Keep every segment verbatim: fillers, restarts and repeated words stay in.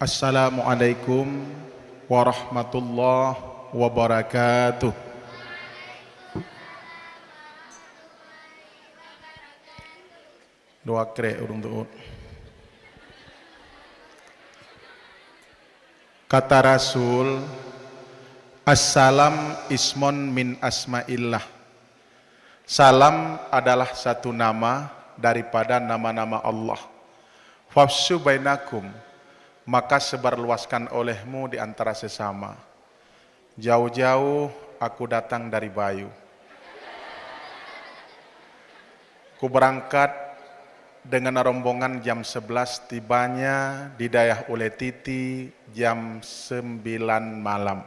Assalamualaikum warahmatullahi wabarakatuh. Dua krek ureuëng tuut. Kata Rasul, "Assalam ismun min asma'illah." Salam adalah satu nama daripada nama-nama Allah. "Fafsyu bainakum," maka sebarluaskan olehmu di antara sesama. Jauh-jauh aku datang dari Bayu. Kuberangkat dengan rombongan jam sebelas, tibanya di dayah Ulée Titi jam sembilan malam.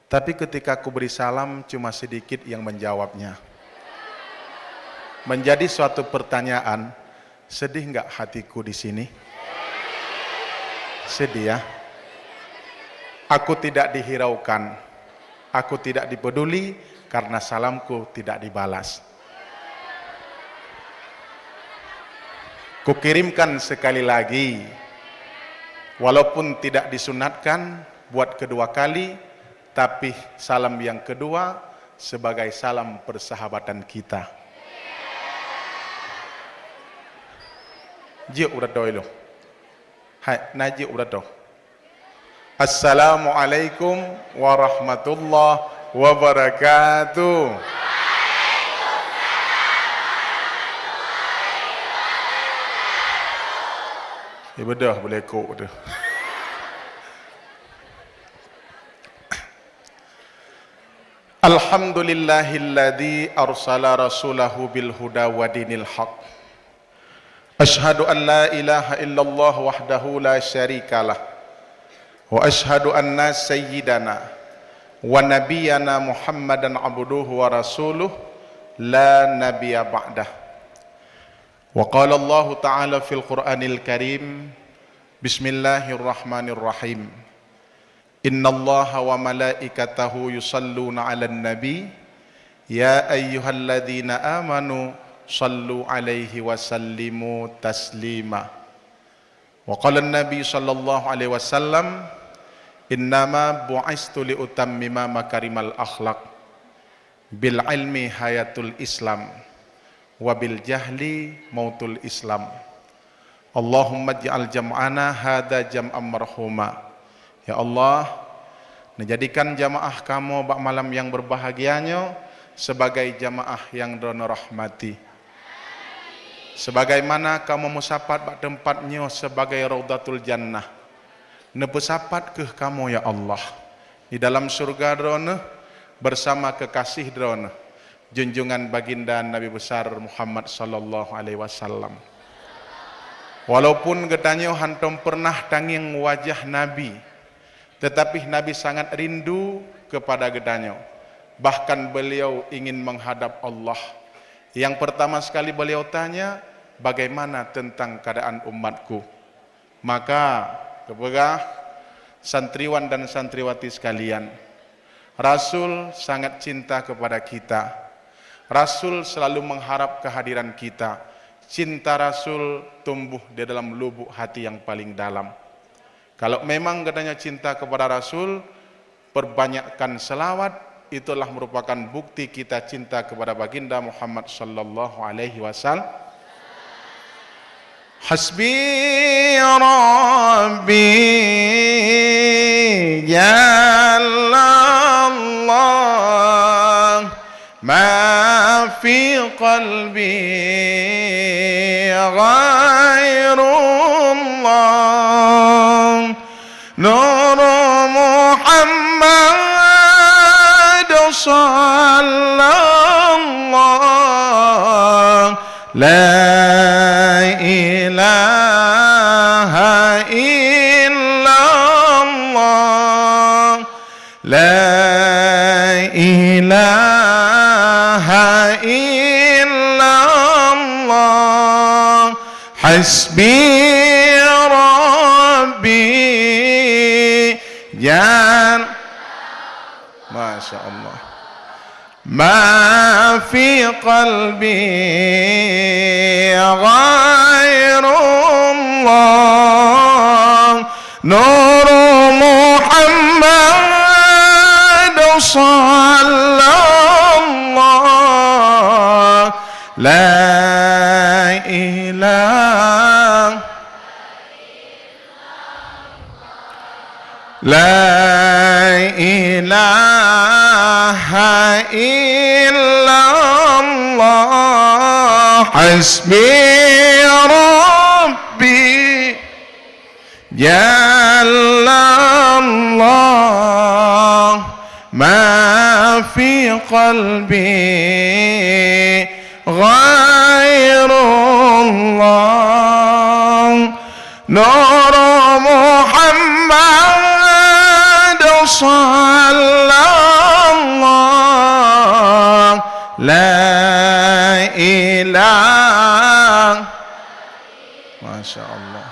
Tapi ketika kuberi salam, cuma sedikit yang menjawabnya. Menjadi suatu pertanyaan, sedih enggak hatiku di sini? Sedih, ya. Aku tidak dihiraukan, aku tidak dipeduli karena salamku tidak dibalas. Kukirimkan sekali lagi, walaupun tidak disunatkan buat kedua kali, tapi salam yang kedua sebagai salam persahabatan kita. Jeuet uroe nyoe. Hai, na jeuet uroe nyoe. Assalamualaikum warahmatullahi wabarakatuh. Ibadah boleh kok tu. Alhamdulillahilladzi arsala rasulahu bil huda wa dinil haq. Asyhadu an la ilaha illallah wahdahu la syarikalah. Wa asyhadu anna sayyidana wa nabiyyana Muhammadan abduhu wa rasuluh la nabiyya ba'dah. Wa qala Allahu ta'ala fil Qur'anil Karim, bismillahirrahmanirrahim. Innallaha wa malaikatahu yusalluna 'alan nabi, ya ayyuhalladzina amanu sallu 'alaihi wa sallimu taslima. Wa qala an-nabi sallallahu alaihi wasallam, innama bu'istu li utammima makarimal akhlaq. Bil ilmi hayatul Islam, wa bil jahli mautul Islam. Allahumma ij'al jam'ana hadza jam'an marhuma. Ya Allah, neujadikan jamaah kamoe bak malam nyang beubahgia nyoe sebagai jamaah nyang Droeneueh rahmati. Sebagaimana kamoe meusapat bak teumpat nyoe sebagai Raudhatul Jannah, neupeusapat kheueh kamoe, ya Allah, di dalam syeuruga Droeneueh bersama keukasih Droeneueh, junjungan Baginda Nabi Besar Muhammad sallallahu alaihi wasallam. Walaupun geutanyoe hántom peureunah tangieng wajah Nabi, teutapi Nabi sangat rindu keupada geutanyoe. Bahkan beliau ingin menghadap Allah. Yang pertama sekali beliau tanya, "Bagaimana tentang keadaan umatku?" Maka, geupeugah, santriwan dan santriwati sekalian, Rasul sangat cinta kepada kita. Rasul selalu mengharap kehadiran kita. Cinta Rasul tumbuh di dalam lubuk hati yang paling dalam. Kalau memang geutanyoe cinta kepada Rasul, perbanyakkan selawat, itulah merupakan bukti kita cinta kepada Baginda Muhammad sallallahu alaihi wasallam. Hasbi Rabbi Jallallah, ma fi qalbi ghairullah. Nur Muhammad sallallahu, la ilaha illallah, la ilaha illallah. Hasbi Rabbi jan-, Masya Allah. Ma fi qalbi ghairullah. Nur Muhammad sallallahu, la ilaha, la ilaha illallah, hasbi rabbi jallallah, ma fi qalbi ghairullah. Nur Muhammad sallallahu, la ilaha, Masya Allah.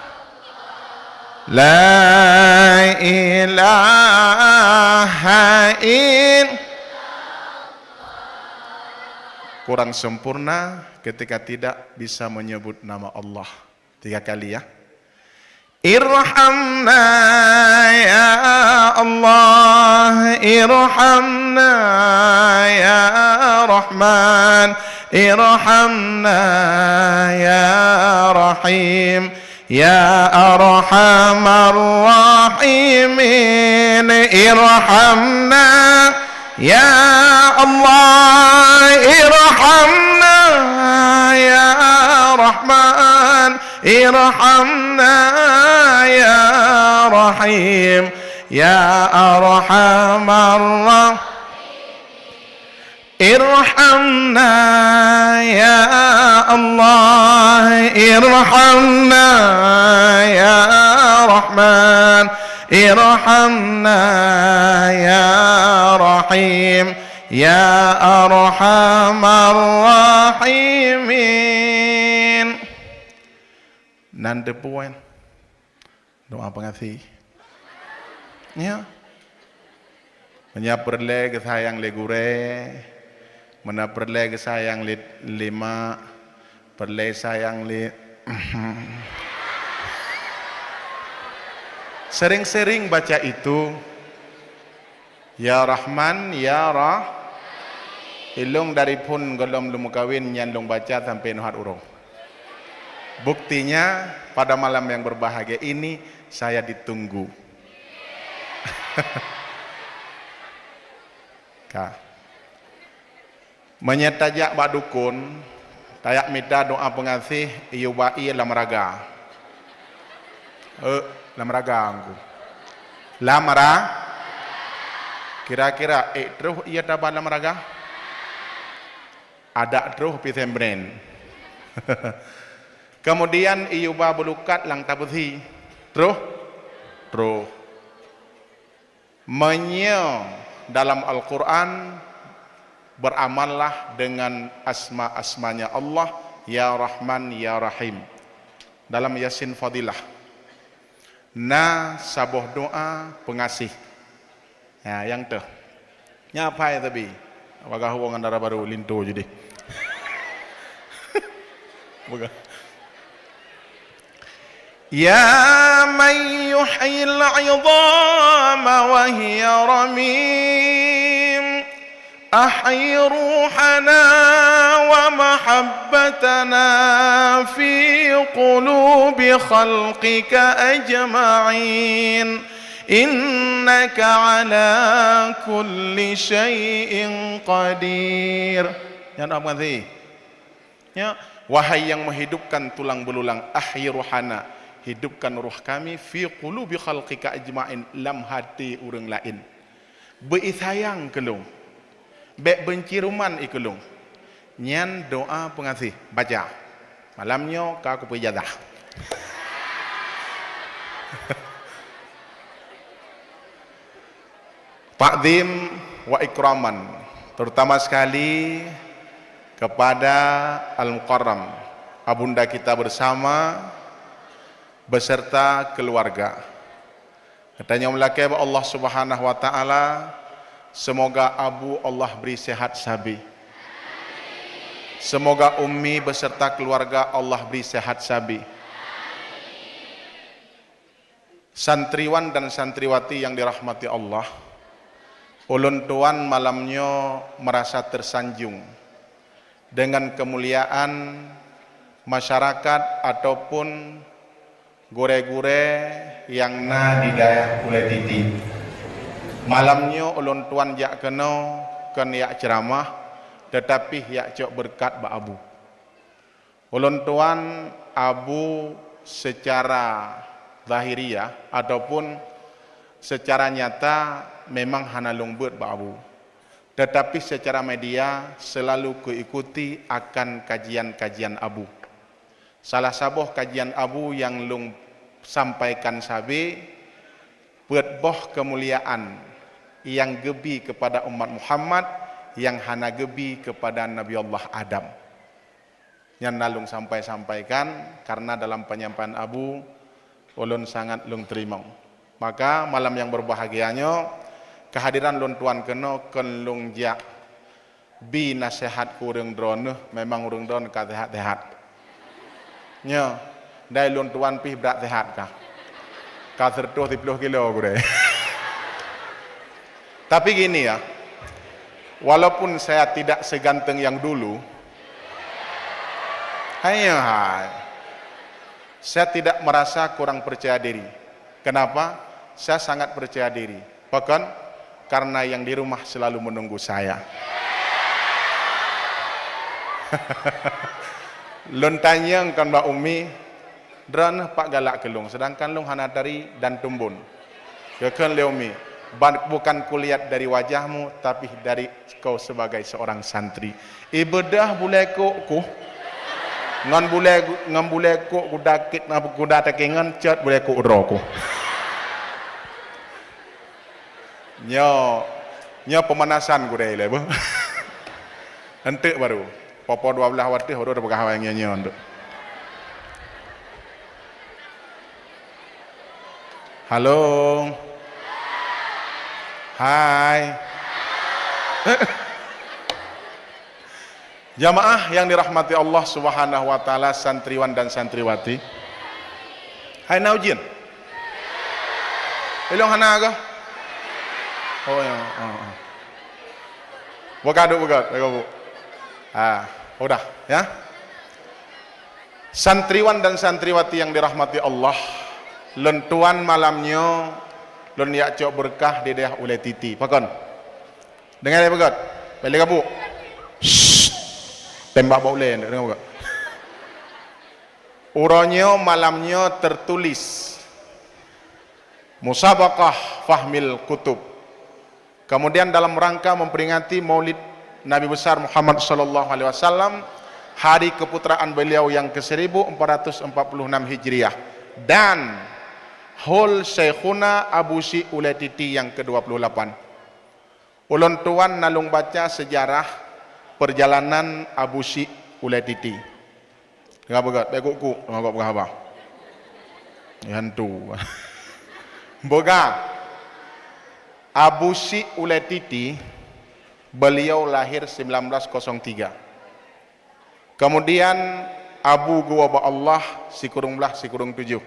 La ilaha ill-, kurang sempurna ketika tidak bisa menyebut nama Allah. Tiga kali ya. Irhamna ya Allah, irhamna ya Rahman, irhamna ya Rahim, ya Arhamar Rahimin, irhamna ya Allah, irhamna ya Rahman, irhamna ya Rahim, ya Arhamar Rah-, irhamna ya Allah, irhamna ya Rahman, irhamna ya Rahim, ya Arhamar Rahimin. Nan teupuan. Doa peungaséh. Ya. Meunyoe peureulée geusayang lé gurée, meunyoe peureulée geusayang lé, lé mak, peureulée sayang lé, sering-sering baca itu. Ya Rahman, ya Rah-, ilong dari phon gohlom lôn meukawen nyan lôn baca sampoe neuhat uroe. Buktinya, pada malam yang berbahagia ini, saya ditunggu. Ka. Meunyoe tajak bak dukon, tajak mita doa peungaséh, iyuba ie lam raga. Eh, lam raga angku. Lam ra-, kira-kira, eh, troh ie taba lam raga? Adak troh piseng bren. Kemudian iyuba beulukat lam tabeusi. Troh? Troh. Meunyoe dalam Al-Qur'an, beramallah dengan asma-asmanya Allah, Ya Rahman, Ya Rahim. Dalam Yasin Fadilah, na saboh doa peungaséh. Ya, nyang teuh. Nyan apai tabi. Bagaih woe ngon dara barô linto jideh. Bagaih. يا من يحيي العظام وهي رميم، أحي روحنا ومحبتنا في قلوب خلقك أجمعين، إنك على كل شيء قدير. Nyan doa peungaséh. Ya, wahai yang menghidupkan tulang beululang, ahyi ruhana, hidupkan roh kami, fi qulubi khalqika ajma'in, lam hati ureuëng laén. Beu sayang keu lôn. Bék beunci ruman i keu lôn. Nyan doa peungaséh, baca. Malam nyoe ka kupeujazah. Takzim wa ikraman, terutama sekali kepada Al-Mukarram, Abunda kita bersama beserta keluarga. Geutanyoe meulakée bak Allah Subhanahu wa Taala, semoga Abu Allah beri sehat sabe. Semoga Ummi beserta keluarga Allah beri sehat sabe. Santriwan dan santriwati yang dirahmati Allah, ulôn tuan malam nyoe merasa tersanjung dengan kemuliaan masyarakat ataupun gurée-gurée nyang na di dayah Ulée Titi. Malam nyoe ulôn tuan jak keunoe kon jak ceuramah, teutapi jak cok beureukat bak Abu. Ulôn tuan Abu secara zahiriah ataupun secara nyata memang hana lôn beuet bak Abu. Teutapi secara media selalu kuikuti akan kajian-kajian Abu. Salah saboh kajian Abu nyang lôn sampaikan sabe, peuet boh keumuliaan nyang geubi keupada umat Muhammad nyang hana geubi keupada Nabi Allah Adam. Nyan na lôn sampai-sampaikan, karena dalam penyampaian Abu, ulôn sangat lôn teurimong. Maka, malam nyang berbahagia nyoe, kehadiran lôn tuan keunoe kon lôn jak bi naseuhat keu ureuëng droeneuh, memang ureuëng droeneuh ka seuhat-seuhat. Nyoe, dai lôn tuan pih brat seuhat kah. Ka seratus siplôh kilo gurée. Tapi gini ya, walaupun saya tidak seganteng yang dulu, hai, hai, saya tidak merasa kurang percaya diri. Kenapa? Saya sangat percaya diri. Pakon? Karena yang di rumah selalu menunggu saya. Lôn tanyong kon bak Umi, "Droeneuh pat galak keu lôn, sedangkan lôn hana tari dan tumbon?" Geukheun lé Umi, "Ban-, bukan kulihat dari wajahmu, tapi dari kau sebagai seorang santri." Ibeudôh bulée kôk kuh. Ngon bulée, ngon bulée kôk guda kit, guda takengon cot bulée kôk droe kuh. Nyoe, nyoe pemanasan gurée ilée beuh. Enteuk baru. Popo dua belas watèe baru tapeugah awai nyoe-nyoe enteuk. Halo. Hai. Jamaah yang dirahmati Allah Subhanahu wa Taala, santriwan dan santriwati. Hai na ujeuen? Ilong hana kah? Oh ya. Oh, oh. Buka duk, buka, buka, bu. Ah, udah ya. Santriwan dan santriwati yang dirahmati Allah, lôn tuan malam nyoe lôn jak cok beureukat di dayah Ulée Titi. Pakon? Deungon lé beugét. Bèk lé gabuk. Shh. Tembak bak ulèe, deungon beugét. Uroe nyoe, malam nyoe teutuléh Musabaqah Fahmil Kutub. Kemudian dalam rangka memperingati Maulid Nabi Besar Muhammad sallallahu alaihi wasallam, hari keputraan beliau yang ke seribu empat ratus empat puluh enam Hijriah dan Haul Syaikhuna Abu Syik Ulèe Titi yang kedua puluh lapan. Ulôn tuan na lôn baca sejarah perjalanan Abu Syik Ulèe Titi. Deungon beugét, bèk kuk-kuk, deungon gob peugah haba. Nyan tu. Beugah. Abu Syik Ulèe Titi, beliau lahir sembilan belas kosong tiga. Kemudian Abu geuwoe bak Allah sikureueng blaih sikureueng tujoh.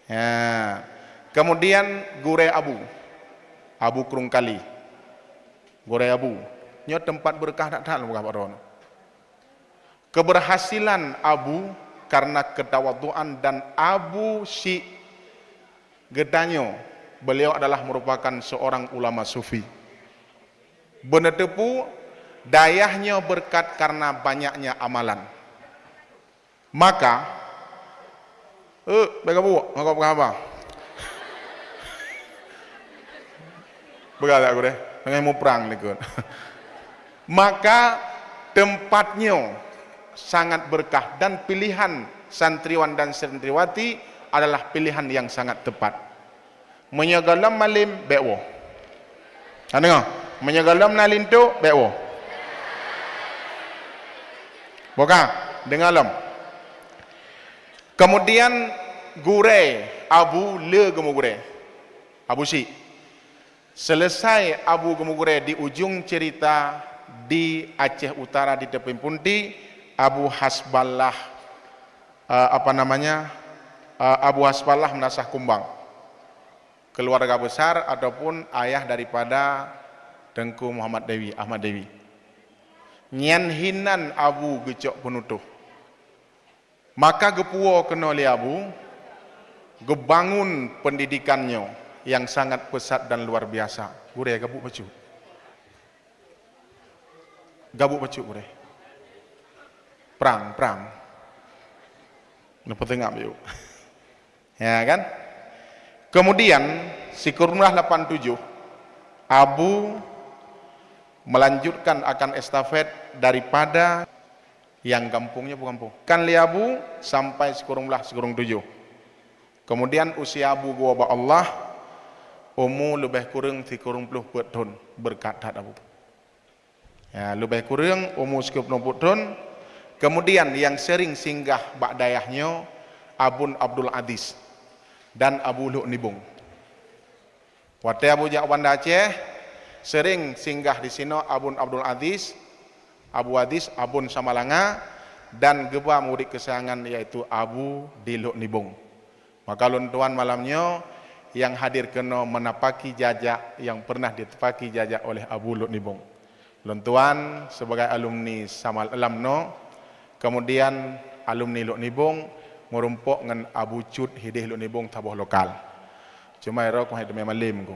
Ya. Kemudian gurèe Abu, Abu Krueng Kali. Gurèe Abu. Nyoe teumpat beureukat that-that lôn peugah bak droeneuh. Keberhasilan Abu karena ketawadhuan dan Abu Syik geutanyoe, beliau adalah merupakan seorang ulama sufi. Beuneuteupeu, dayah nyoe beureukat karena banyaknya amalan. Maka, eh, bèk gabuk, ngon gob peugah haba. Peugah tak gurèe? Teungoh muprang likot. Maka, teumpat nyoe sangat beureukat dan pilihan santriwan dan santriwati adalah pilihan yang sangat tepat. Meunyoe gohlom malem, bèk woe. Ka deungö? Meunyoe gohlom na linto, bèk woe. Buka, deungö lom. Kemudian gurèe Abu le geumeugurèe. Abu Syik. Selesai Abu geumeugurèe di ujong cerita di Aceh Utara di Teupin Punti, Abu Hasballah, eh, apa namanya, eh, Abu Hasballah Meunasah Kumbang. keluarga besar ataupun ayah daripada Teungku Muhammad Dewi, Ahmad Dewi. Nyan hinan Abu geucok peunutoh. Maka geupuwoe keunoe lé Abu, geubangun pendidikan nyoe nyang sangat pesat dan luar biasa. Gurée, gabuk bacut. Gabuk bacut, gurée. Prang, prang. Neupeuteuntèe yuk. Ya kan? Kemudian, sikureueng lapan tujoh, Abu melanjutkan akan estafet daripada nyang gampông nyoe, bukan gampông. Kan lé Abu sampai sikureueng blaih, sikureueng tujoh. Kemudian usia Abu geuwoe bak Allah, umu leubeh kureueng sikureueng ploh peuet thon, beureukat that Abu. Ya, leubeh kureueng umu sikureueng ploh peuet thon. Kemudian nyang sering singgah bak dayah nyoe Abon Abdul Aziz dan Abu Lhok Nibong. Watée Abu jak Banda Aceh, sering singgah di sinoe Abon Abdul Aziz, Abu Aziz, Abon Samalanga, dan geuba murit keusayangan, yaitu Abu di Lhok Nibong. Maka lôn tuan malam nyoe nyang hadir keunoe menapaki jajak nyang pernah ditapaki jajak oleh Abu Lhok Nibong. Lôn tuan sebagai alumni Samal-, Lamno, kemudian alumni Lhok Nibong, meurumpok ngon Abu Cut hideh Lhok Nibong saboh lokal. Cuma iro keuh hai teumé malem ku.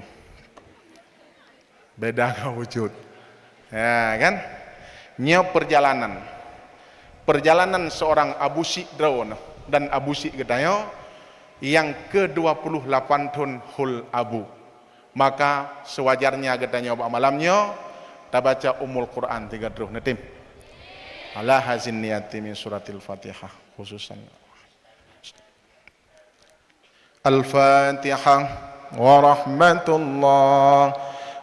Beda ngon Abu Cut. Ya kan? Nyoe perjalanan. Perjalanan seorang Abu Syik droeneuh dan Abu Syik geutanyoe nyang ke dua puluh lapan thon hol Abu. Maka sewajarnya geutanyoe bak malam nyoe tabaca Ummul Quran tiga troh, neutem. Ala hazin niyati min suratil Fatihah khususan. Al-Fatihah. Warahmatullah.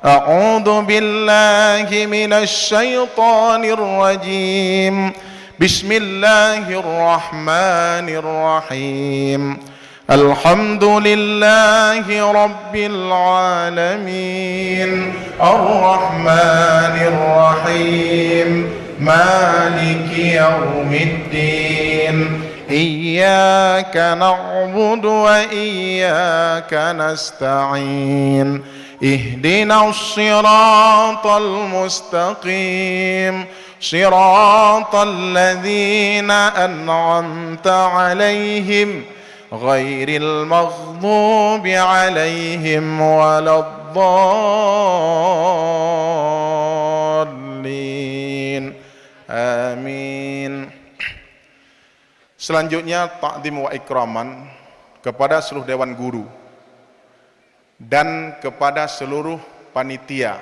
A'udzu billahi minasy syaithanir rajim. Bismillahirrahmanirrahim. Alhamdulillahi rabbil alamin. Arrahmanirrahim. Maliki yaumiddin. Iyyaka na'budu wa iyyaka nasta'in. Ihdinas siratal mustaqim. Siratal ladzina an'amta 'alaihim, ghairil maghdubi 'alaihim waladdallin. Amin. Selanjutnya, takzim wa ikraman kepada seluruh dewan guru dan kepada seluruh panitia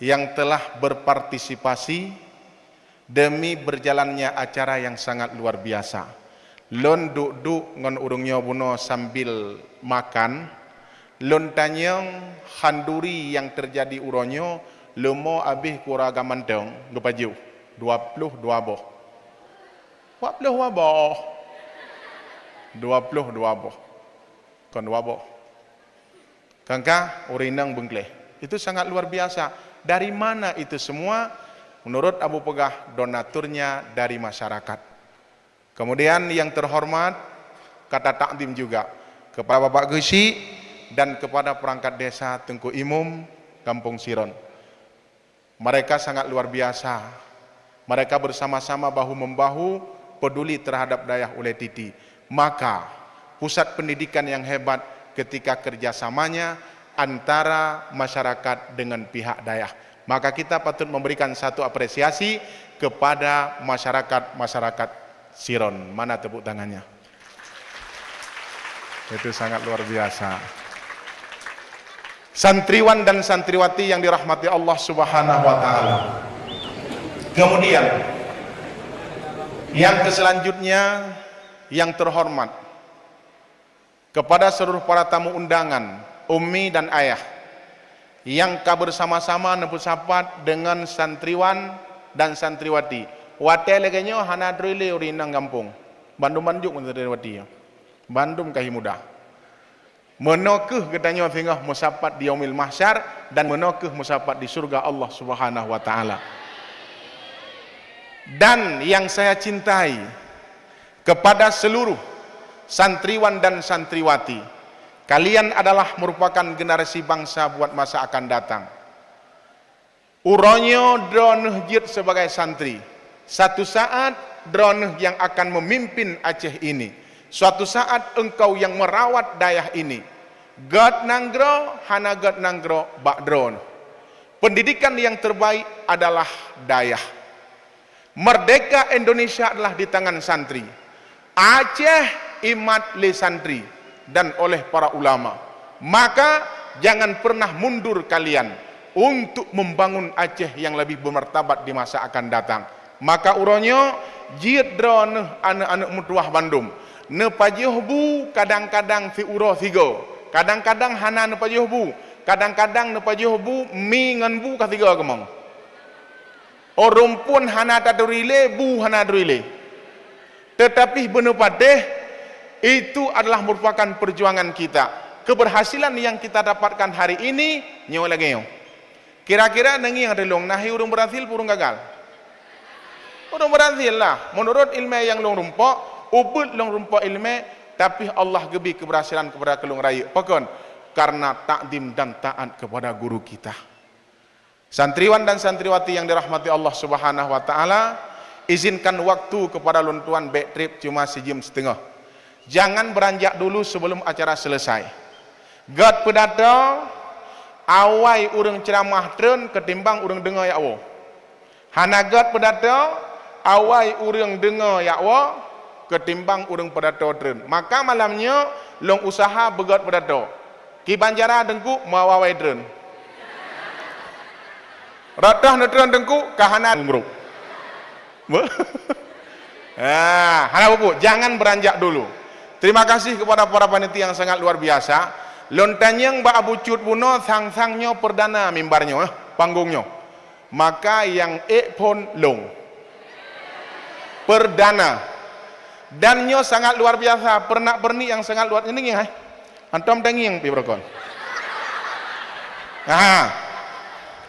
yang telah berpartisipasi demi berjalannya acara yang sangat luar biasa. Lôn duek-duek ngon ureuëng nyoe bunoe sambil makan, lôn tanyong khanduri nyang teujadi uroe nyoe leumo abéh keu ureuëng agam mantong geupajoh, dua ploh dua boh. Dua ploh dua boh. Dua ploh dua boh. Kon dua boh. Kangka, ureuëng inong beungkléh. Itu sangat luar biasa. Dari mana itu semua? Menurut Abu peugah, donaturnya dari masyarakat. Kemudian yang terhormat, kata takzim juga kepada Bapak Geuchik dan kepada perangkat desa Teungku Imum Gampông Siron. Mereka sangat luar biasa. Mereka bersama-sama bahu-membahu peduli terhadap dayah Ulée Titi. Maka, pusat pendidikan yang hebat ketika kerjasamanya antara masyarakat dengan pihak dayah. Maka kita patut memberikan satu apresiasi kepada masyarakat-masyarakat Siron. Mana tepuk tangannya? Itu sangat luar biasa. Santriwan dan santriwati yang dirahmati Allah Subhanahu wa Ta'ala. Kemudian, yang keselanjutnya, yang terhormat, kepada seluruh para tamu undangan, ummi dan ayah, nyang ka bersama-sama neupeusapat dengan santriwan dan santriwati. Watée lagée nyoe hana trok lé ureuëng inong gampông. Bandum-bandum santriwati nyoe. Bandum ka hi muda. Meunoe kheueh geutanyoe singoh meusapat di Yaumil Mahsyar dan meunoe kheueh meusapat di syurga Allah Subhanahu wa Ta'ala. Dan yang saya cintai, kepada seluruh santriwan dan santriwati, Kalian adalah merupakan generasi bangsa buat masa akan datang. Uroe nyoe droeneuh jeuet sebagai santri. Satu saat droeneuh yang akan memimpin Aceh ini. Suatu saat engkau yang merawat dayah ini. Gét nanggroe, hana gét nanggroe bak droeneuh. Pendidikan yang terbaik adalah dayah. Merdeka Indonesia adalah di tangan santri. Aceh imat lé santri dan oleh para ulama. Maka jangan pernah mundur kalian untuk membangun Aceh yang lebih bermartabat di masa akan datang. Maka uroe nyoe jeuet droeneuh aneuëk-aneuëk meutuwah bandum. Neupajoh bu kadang-kadang siuroe sigoe, kadang-kadang hana neupajoh bu, kadang-kadang neupajoh bu mi ngon bu ka sigoe keumong. Ureuëng phon hana taturi lé, bu hana turi lé. Tetapi beuneupatéh, itu adalah merupakan perjuangan kita. Keberhasilan yang kita dapatkan hari ini, nyoe lagée nyoe. Kira-kira neungieng teulông nahi ureuëng Brazil purung gagal? Ureuëng Brazil lah. Menurut ilmu yang lông rumpok, ubit lông rumpok ilmu, tapi Allah geubri keberhasilan kepada keulông rayeuk. Pakon? Karena takdim dan taat kepada guru kita. Santriwan dan santriwati yang dirahmati Allah Subhanahu wa Ta'ala, izinkan waktu kepada lôn tuan bék treb cuma sijeuem siteungoh. Jangan beranjak dulu sebelum acara selesai. Gét peudato, awai ureuëng ceuramah treun ketimbang ureuëng deungoe jak woe. Hana gét peudato, awai ureuëng deungoe jak woe ketimbang ureuëng peudato treun. Maka malam nyoe lông usaha beugét peudato. Kiban cara Teungku meuawai treun. Rot toh neutreun Teungku ka hana grup. Be-, ah, hana bubu, jangan beranjak dulu. Terima kasih kepada para panitia yang sangat luar biasa. Lôn tanyong bak Abu Cut bunoe, sang-sang nyoe perdana mimbar nyoe, eh, panggung nyoe. Maka nyang ék phon lông. Perdana. Dan nyoe sangat luar biasa, peurenak-peurenik nyang sangat luar, ngieng hai. Antom tangieng pi beurokon. Ha.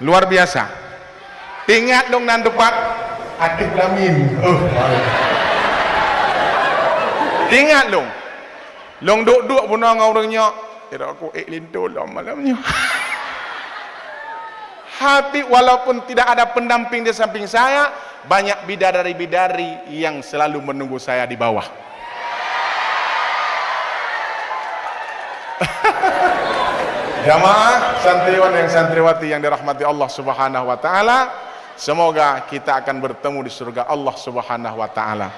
Luar biasa. Ingat lông nan teumpat ateueh pelamin. Oh, baru. Ingat lông. Lông duek-duek bunoe ngon ureuëng nyoe. Kira aku ék linto lom malam nyoe. Tapi walaupun tidak ada pendamping di samping saya, banyak bidadari-bidadari yang selalu menunggu saya di bawah. Jamaah santriwan dan santriwati yang dirahmati Allah Subhanahu wa Ta'ala, semoga kita akan bertemu di surga Allah Subhanahu wa Ta'ala.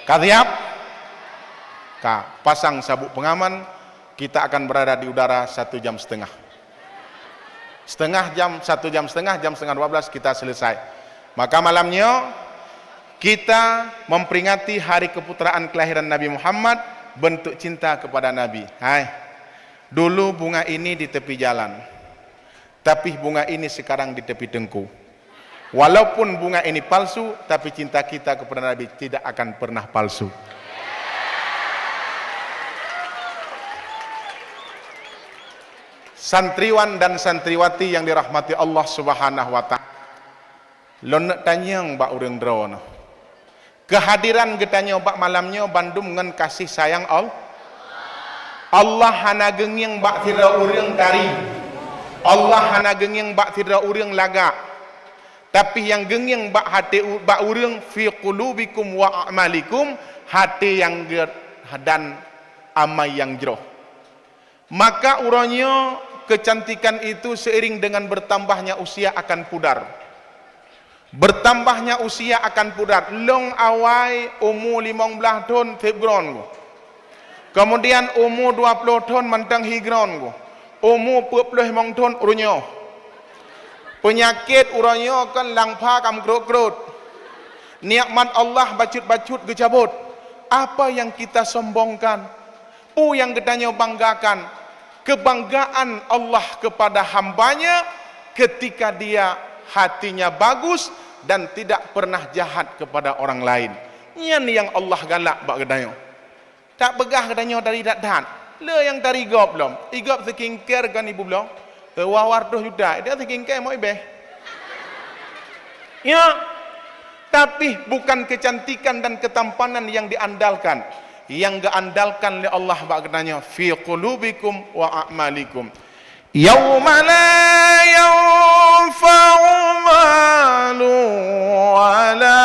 Ka siap? Ka pasang sabuk pengaman, kita akan berada di udara satu jam setengah. Setengah jam, satu jam setengah, jam setengah dua belas kita selesai. Maka malam nyoe, kita memperingati hari keputraan kelahiran Nabi Muhammad, bentuk cinta kepada Nabi. Hai, dulu bunga ini di tepi jalan, tapi bunga ini sekarang di tepi Teungku. Walaupun bunga ini palsu, tapi cinta kita kepada Nabi tidak akan pernah palsu. Santriwan dan santriwati yang dirahmati Allah Subhanahu wa Ta'ala. Lôn neuk tanyong bak ureuëng droeneuh. Keuhadiran geutanyoe bak malam nyoe bandum ngon kasih sayang Allah. Allah hana geungieng bak sidroe ureuëng tari. Allah hana geungieng bak sidroe ureuëng lagak. Tapi nyang geungieng bak até u-, bak ureuëng fi qulubikum wa a'malikum, até nyang gét dan amai nyang jroh. Maka uroe nyoe keucantikan itu seiring dengan bertambahnya usia akan pudar. Bertambahnya usia akan pudar. Lông awai umu limong blaih thon seb gron ku. Kemudian umu dua ploh thon mantong hi gron ku. Umu peuet ploh limong thon ureuëng nyoe. Peunyakét uroe nyoe kon langpha ka meukrot-krot. Nikmat Allah bacut-bacut geucabot. Apa yang kita sombongkan? Peue nyang geutanyoe banggakan? Keubanggaan Allah keupada hamba-Nya ketika dia hatinya bagus dan tidak pernah jahat keupada orang laén. Nyan nyang Allah galak bak geutanyoe. Tapeugah geutanyoe tari that-that. Le nyang tari gob lom. Igob skincare kan ibu bloe. Dua ratus juta. Dia skincare mau ibeh. Ya. Tapi bukan kecantikan dan ketampanan yang diandalkan. nyang geuandalkan lé Allah bak geutanyoe, "Fi qulubikum wa a'malikum." Yauma la yanfa'u malun wala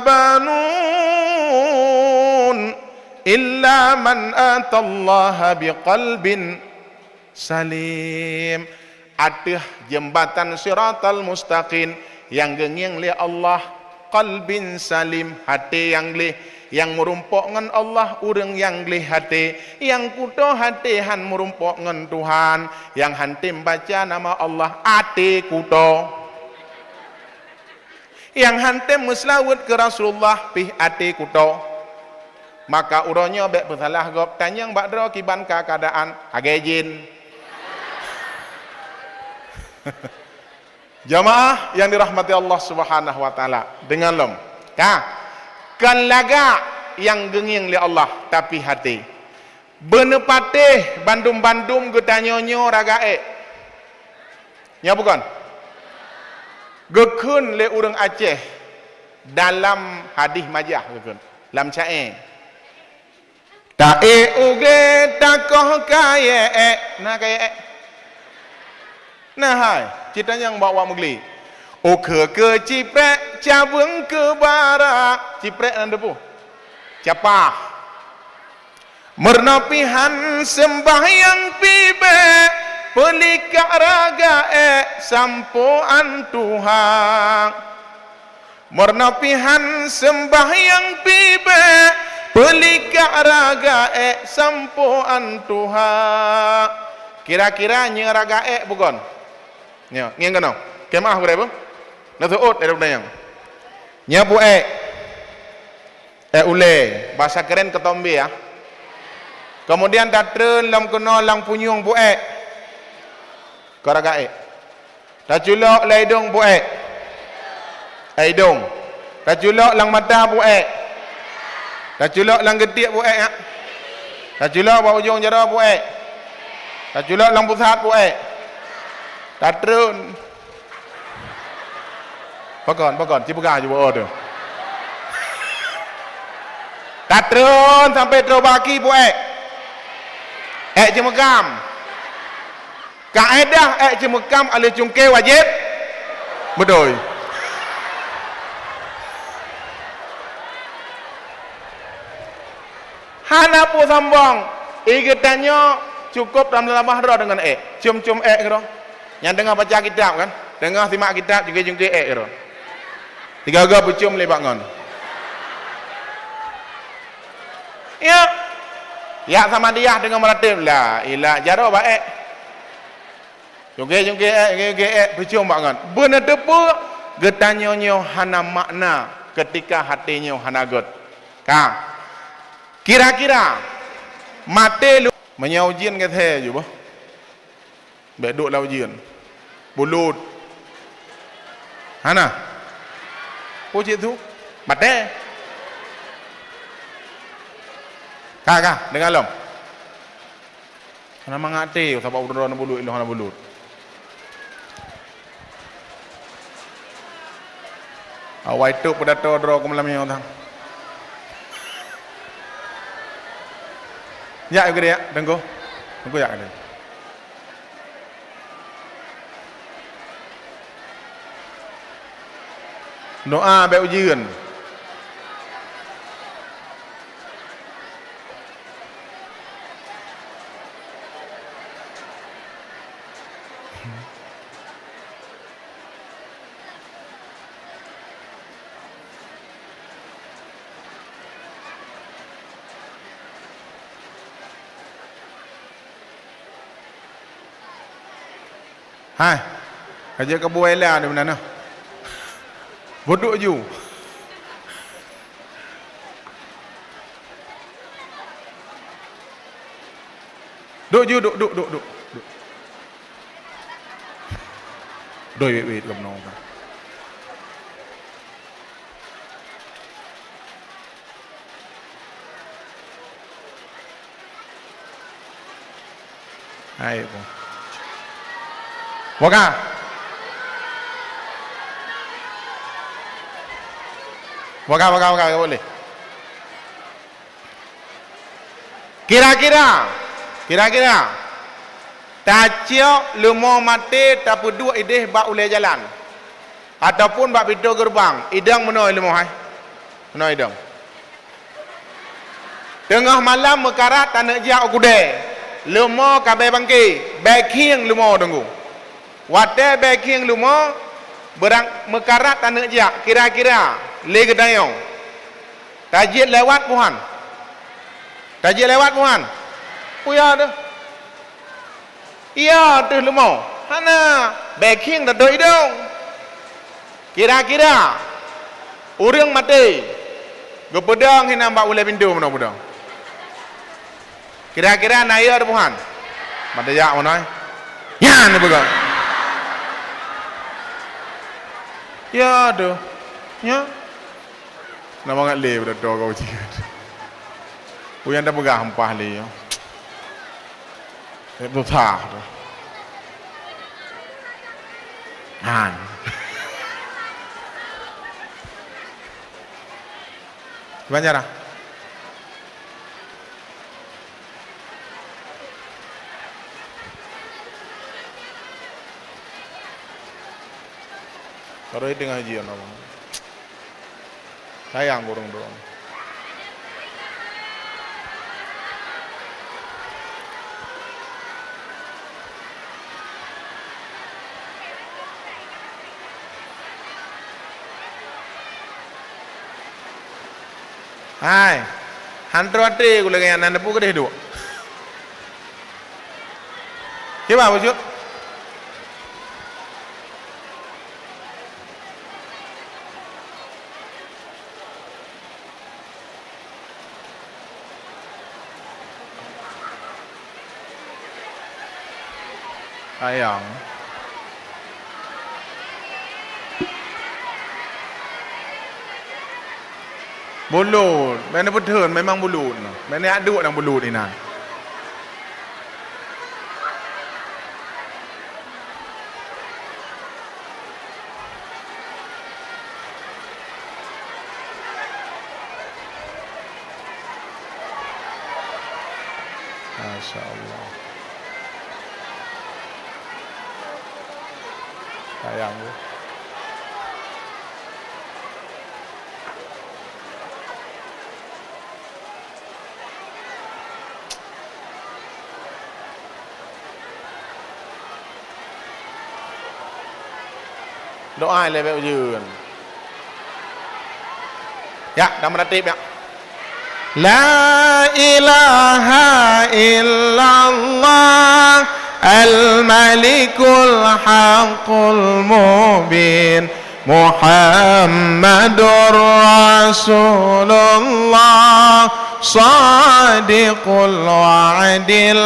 banun illa man atallaha biqalbin salim. Ateueh jeumbatan Siratal Mustaqim nyang geungieng lé Allah, qalbin salim, até nyang gleh, nyang meurumpok ngon Allah ureuëng nyang gleh até, nyang kuto até han meurumpok ngon Tuhan, nyang han tem baca nama Allah até kuto. Nyang han tem meuseulaweuet keu Rasulullah pih até kuto. Maka uroe nyoe bék peusalah gob, tanyong bak droe kiban ka keuadaan, lagée jén. Jamaah yang dirahmati Allah Subhanahu wa Taala, deungon lom. Ka, kon lagak nyang geungieng lé Allah, tapi até. Beuneupatéh bandum-bandum geutanyoe nyoe raga ék. Nyoe bukon? Geukheun lé ureuëng Aceh dalam hadih majah geukheun, lam caé. Taék u glé takoh kayée ék. Na kayée ék? Na hai, ci tanyong bak awak meuglé. Ukeue keu ciprek, cabeueng keu bara. Ciprek nan teupeue? Capah. Meurunoe pih han seumbahyang pih bék, peulikak raga ék sampoe an tuha. Meurunoe pih han seumbahyang pih bék, peulikak raga ék sampoe an tuha. Kira-kira nyoe raga ék bukon? Nyoe, ngieng keunoe. Keu maah gurée beuh? Neuseuôt lé ureuëng nyang. Nyoe buet ék. Ék ulée, bahasa keren ketombe, ya. Kemudian tatreun lom keunoe lam punyueng buet ék. Keu raga ék. Taculok lam idong buet ék. Ék idong. Taculok lam mata buet ék. Taculok lam geutiek buet ék, ya. Taculok bak ujong jaroe buet ék. Taculok lam pusat buet ék. Tatreun. Pakon, pakon, ci peugah ju bak droe teuh. Tatreun sampai troh bak aki buet ék. Ék jeumeukam. Kaedah ék jeumeukam aleuh cungké wajéb. Beutôi. Hana peue sombong. Ié geutanyoe cukôp tameulamah droe deungon ék. Cium-cium ék keudroe. Nyang teungoh baca kitab kan? Teungoh simak kitab, jungke-jungke ék keudroe. Sigoe-goe peucium lé bak ngon. Ya. Yak Samadiyah teungoh meuratéb. La ilah jaroe bak ék. Jungke-jungke ék, jungke-jungke ék, peucium bak ngon. Beuneuteupeu geutanyoe nyoe hana makna keutika até nyoe hana gét. Ka. Kira-kira maté lu-, meunyoe ujeuen gét he ju boh. Bék duek lam ujeuen. Bulut. Hana. Peue cit su? Maté. Ka, ka, deungon lom. Hana mangat até, sabab uroe droe na bulut, ilong hana bulut. Awai tok peudato droe keu malam nyoe tang. Jak, Teungku, jak. Teungku, jak. Doa bék ujeuen. Hai, ka jeuet keu buwai la di meunan nyoe. Beuduek ju. Duek ju, duek, duek, duek, duek. Duek. Doi wét-wét geumeunong ka. Hai, boh. Boh ka. Boh ka, boh ka, boh ka, ka boleh. Kira-kira, kira-kira, taciok leumo maté tapeuduek idéh bak ulée jalan, ataupun bak pintoe geureubang, idong meunoe leumo hai? Meunoe idong. Teungoh malam meukarat taneuk jak u keudée, leumo ka bée bangke, bée khieng leumo teungku. Watée bée khieng leumo, beurang meukarat taneuk jak, kira-kira lé geutanyoe, tajiet lewat peue han? Tajiet lewat peue han? Peue ya teuh? Iya teuh leumo. Hana, bée khieng taduek idong. Kira-kira ureuëng maté geupeudong hinan bak ulée pintoe meunoe peudong. Kira-kira na ya teuh peue han? Maté jak meunoe. Nyan peugah. Ya teuh. Ya. Na mangat lé beudatoe kau cit. Peue nyang tapeugah ampah lé nyoe. Eh, susah tu. Han. Banyak dah. Baru teungoh ujian abang. Sayang ureuëng droe. Hai, han troh até ku lagée nyan, na neupeu keudeh duek. Kiban bacut? Sayang. Bulut, bèk neupeutheun, memang bulut. Bèk neuduek lam bulut inan. Masya Allah. Sayang tu. Doa leubeh ujeuen. Ya, dan meuratéb, ya. La ilaha illallah al-malikul haqqul mubin. Muhammadur Rasulullah, shadiqul wa'dil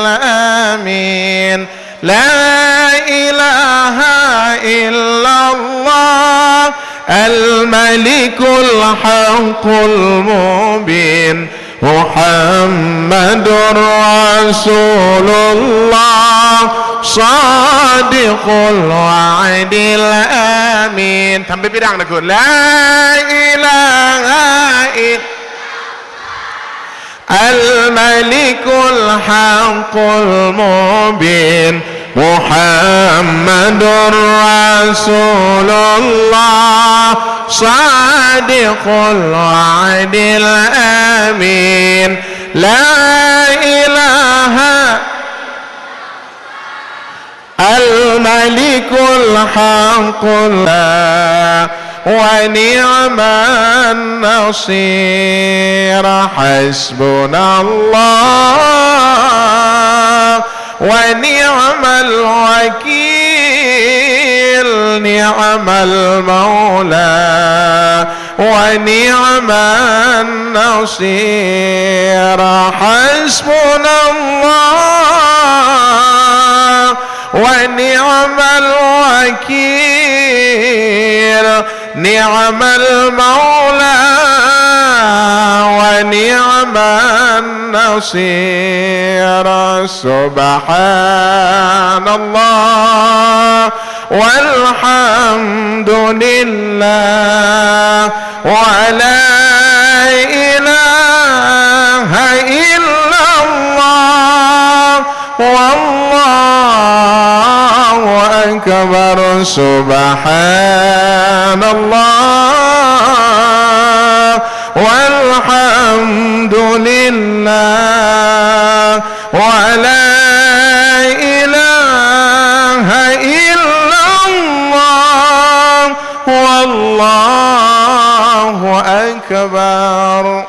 amin. La ilaha illallah, al-malikul haqqul mubin. Muhammadur Rasulullah, shadiqul wa'dil amin. Sampai pidang takut. La ilaha ill-, al-malikul haqqul mubin. Muhammadur Rasulullah, shadiqul wa'dil amin. La ilaha al-malikul haqqul wa ni'man nasir. Hasbunallah wa ni'mal wakil, ni'mal maula wa ni'man nasir. Hasbunallah wa ni'mal wakil. Ni'mal maula wa ni'man nasir. Subhanallah walhamdulillah wa la ilaha illallah. Akbar, subhanallah, walhamdulillah, wa la ilaha illallah, wallahu akbar.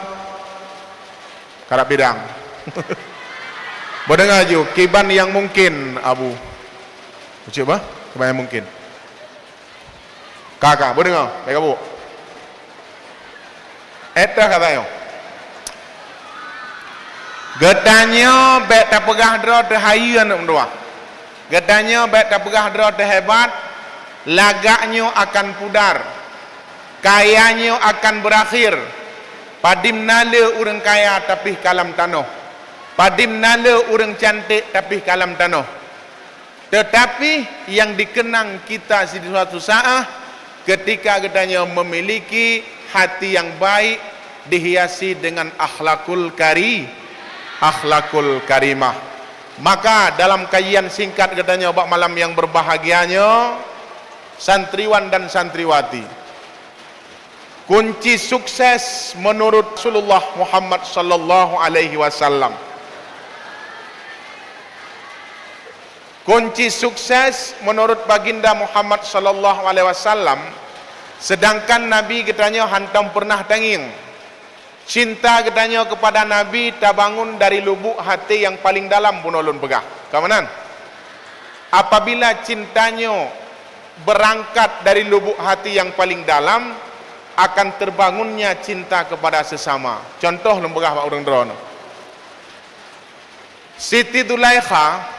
Karab bidang. Beudeungoe ju, kiban nyang mungkin, Abu. Ucit bah, kiban nyang mungkin. Ka, ka, beudeungoe, bèk gabuk. Éh teuh ka tanyoe. Geutanyoe bèk tapeugah droe teuh hayeue aneuk meutuwah. Geutanyoe bèk tapeugah droe teuh hebat, lagak nyoe akan pudar, kaya nyoe akan beurakhir. Padum na le ureuëng kaya tapi ka lam tanoh. Padum na le ureuëng cantik tapi ka lam tanoh. Tetapi yang dikenang kita di suatu saat, ketika geutanyoe memiliki hati yang baik, dihiasi dengan akhlakul kari-, akhlakul karimah. Maka dalam kajian singkat geutanyoe bak malam yang berbahagia nyoe, santriwan dan santriwati, kunci sukses menurut Rasulullah Muhammad sallallahu alaihi wasallam. Kunci sukses menurut Baginda Muhammad sallallahu alaihi wasallam, sedangkan Nabi geutanyoe hántom peureunah tangieng. Cinta geutanyoe keupada Nabi tabangun dari lubuk hati nyang paleng dalam bunoe lôn peugah. Ka meunan? Apabila cinta nyoe beurangkat dari lubuk hati nyang paleng dalam, akan terbangunnya cinta kepada sesama. Contoh lôn peugah bak ureuëng droeneuh. Siti Zulaikha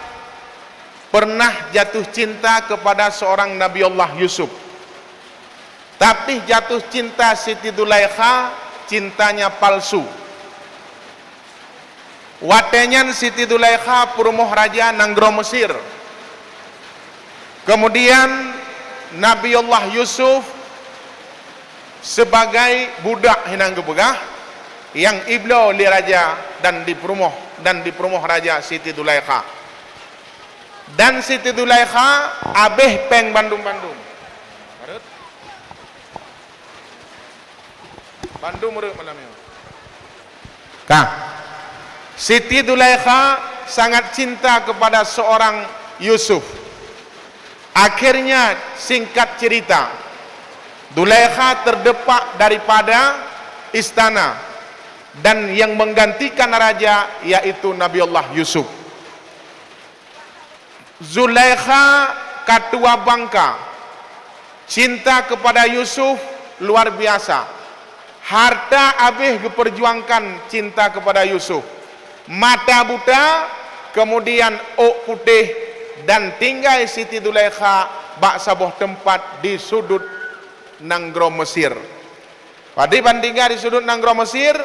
pernah jatuh cinta kepada seorang Nabi Allah Yusuf. Tapi jatuh cinta Siti Zulaikha cintanya palsu. Watée nyan Siti Zulaikha peurumoh raja nanggroe Mesir. Kemudian Nabi Allah Yusuf sebagai budak hinan geupeugah, nyang ibloe lé raja dan dipeurumoh, dan dipeurumoh raja Siti Zulaikha. Dan Siti Zulaikha abéh péng bandum-bandum. Bandum reuek malam nyoe. Ka. Siti Zulaikha sangat cinta kepada seorang Yusuf. Akhirnya, singkat cerita, Zulaikha terdepak daripada istana dan yang menggantikan raja yaitu Nabi Allah Yusuf. Zulaikha ka tuha bangka, cinta kepada Yusuf luar biasa. Harta abéh geupeurjuangkan cinta kepada Yusuf. Mata buta, kemudian ôk putéh, dan tinggai Siti Zulaikha bak saboh teumpat di sudut nanggroe Mesir. Padub ban tinggai di sudut nanggroe Mesir,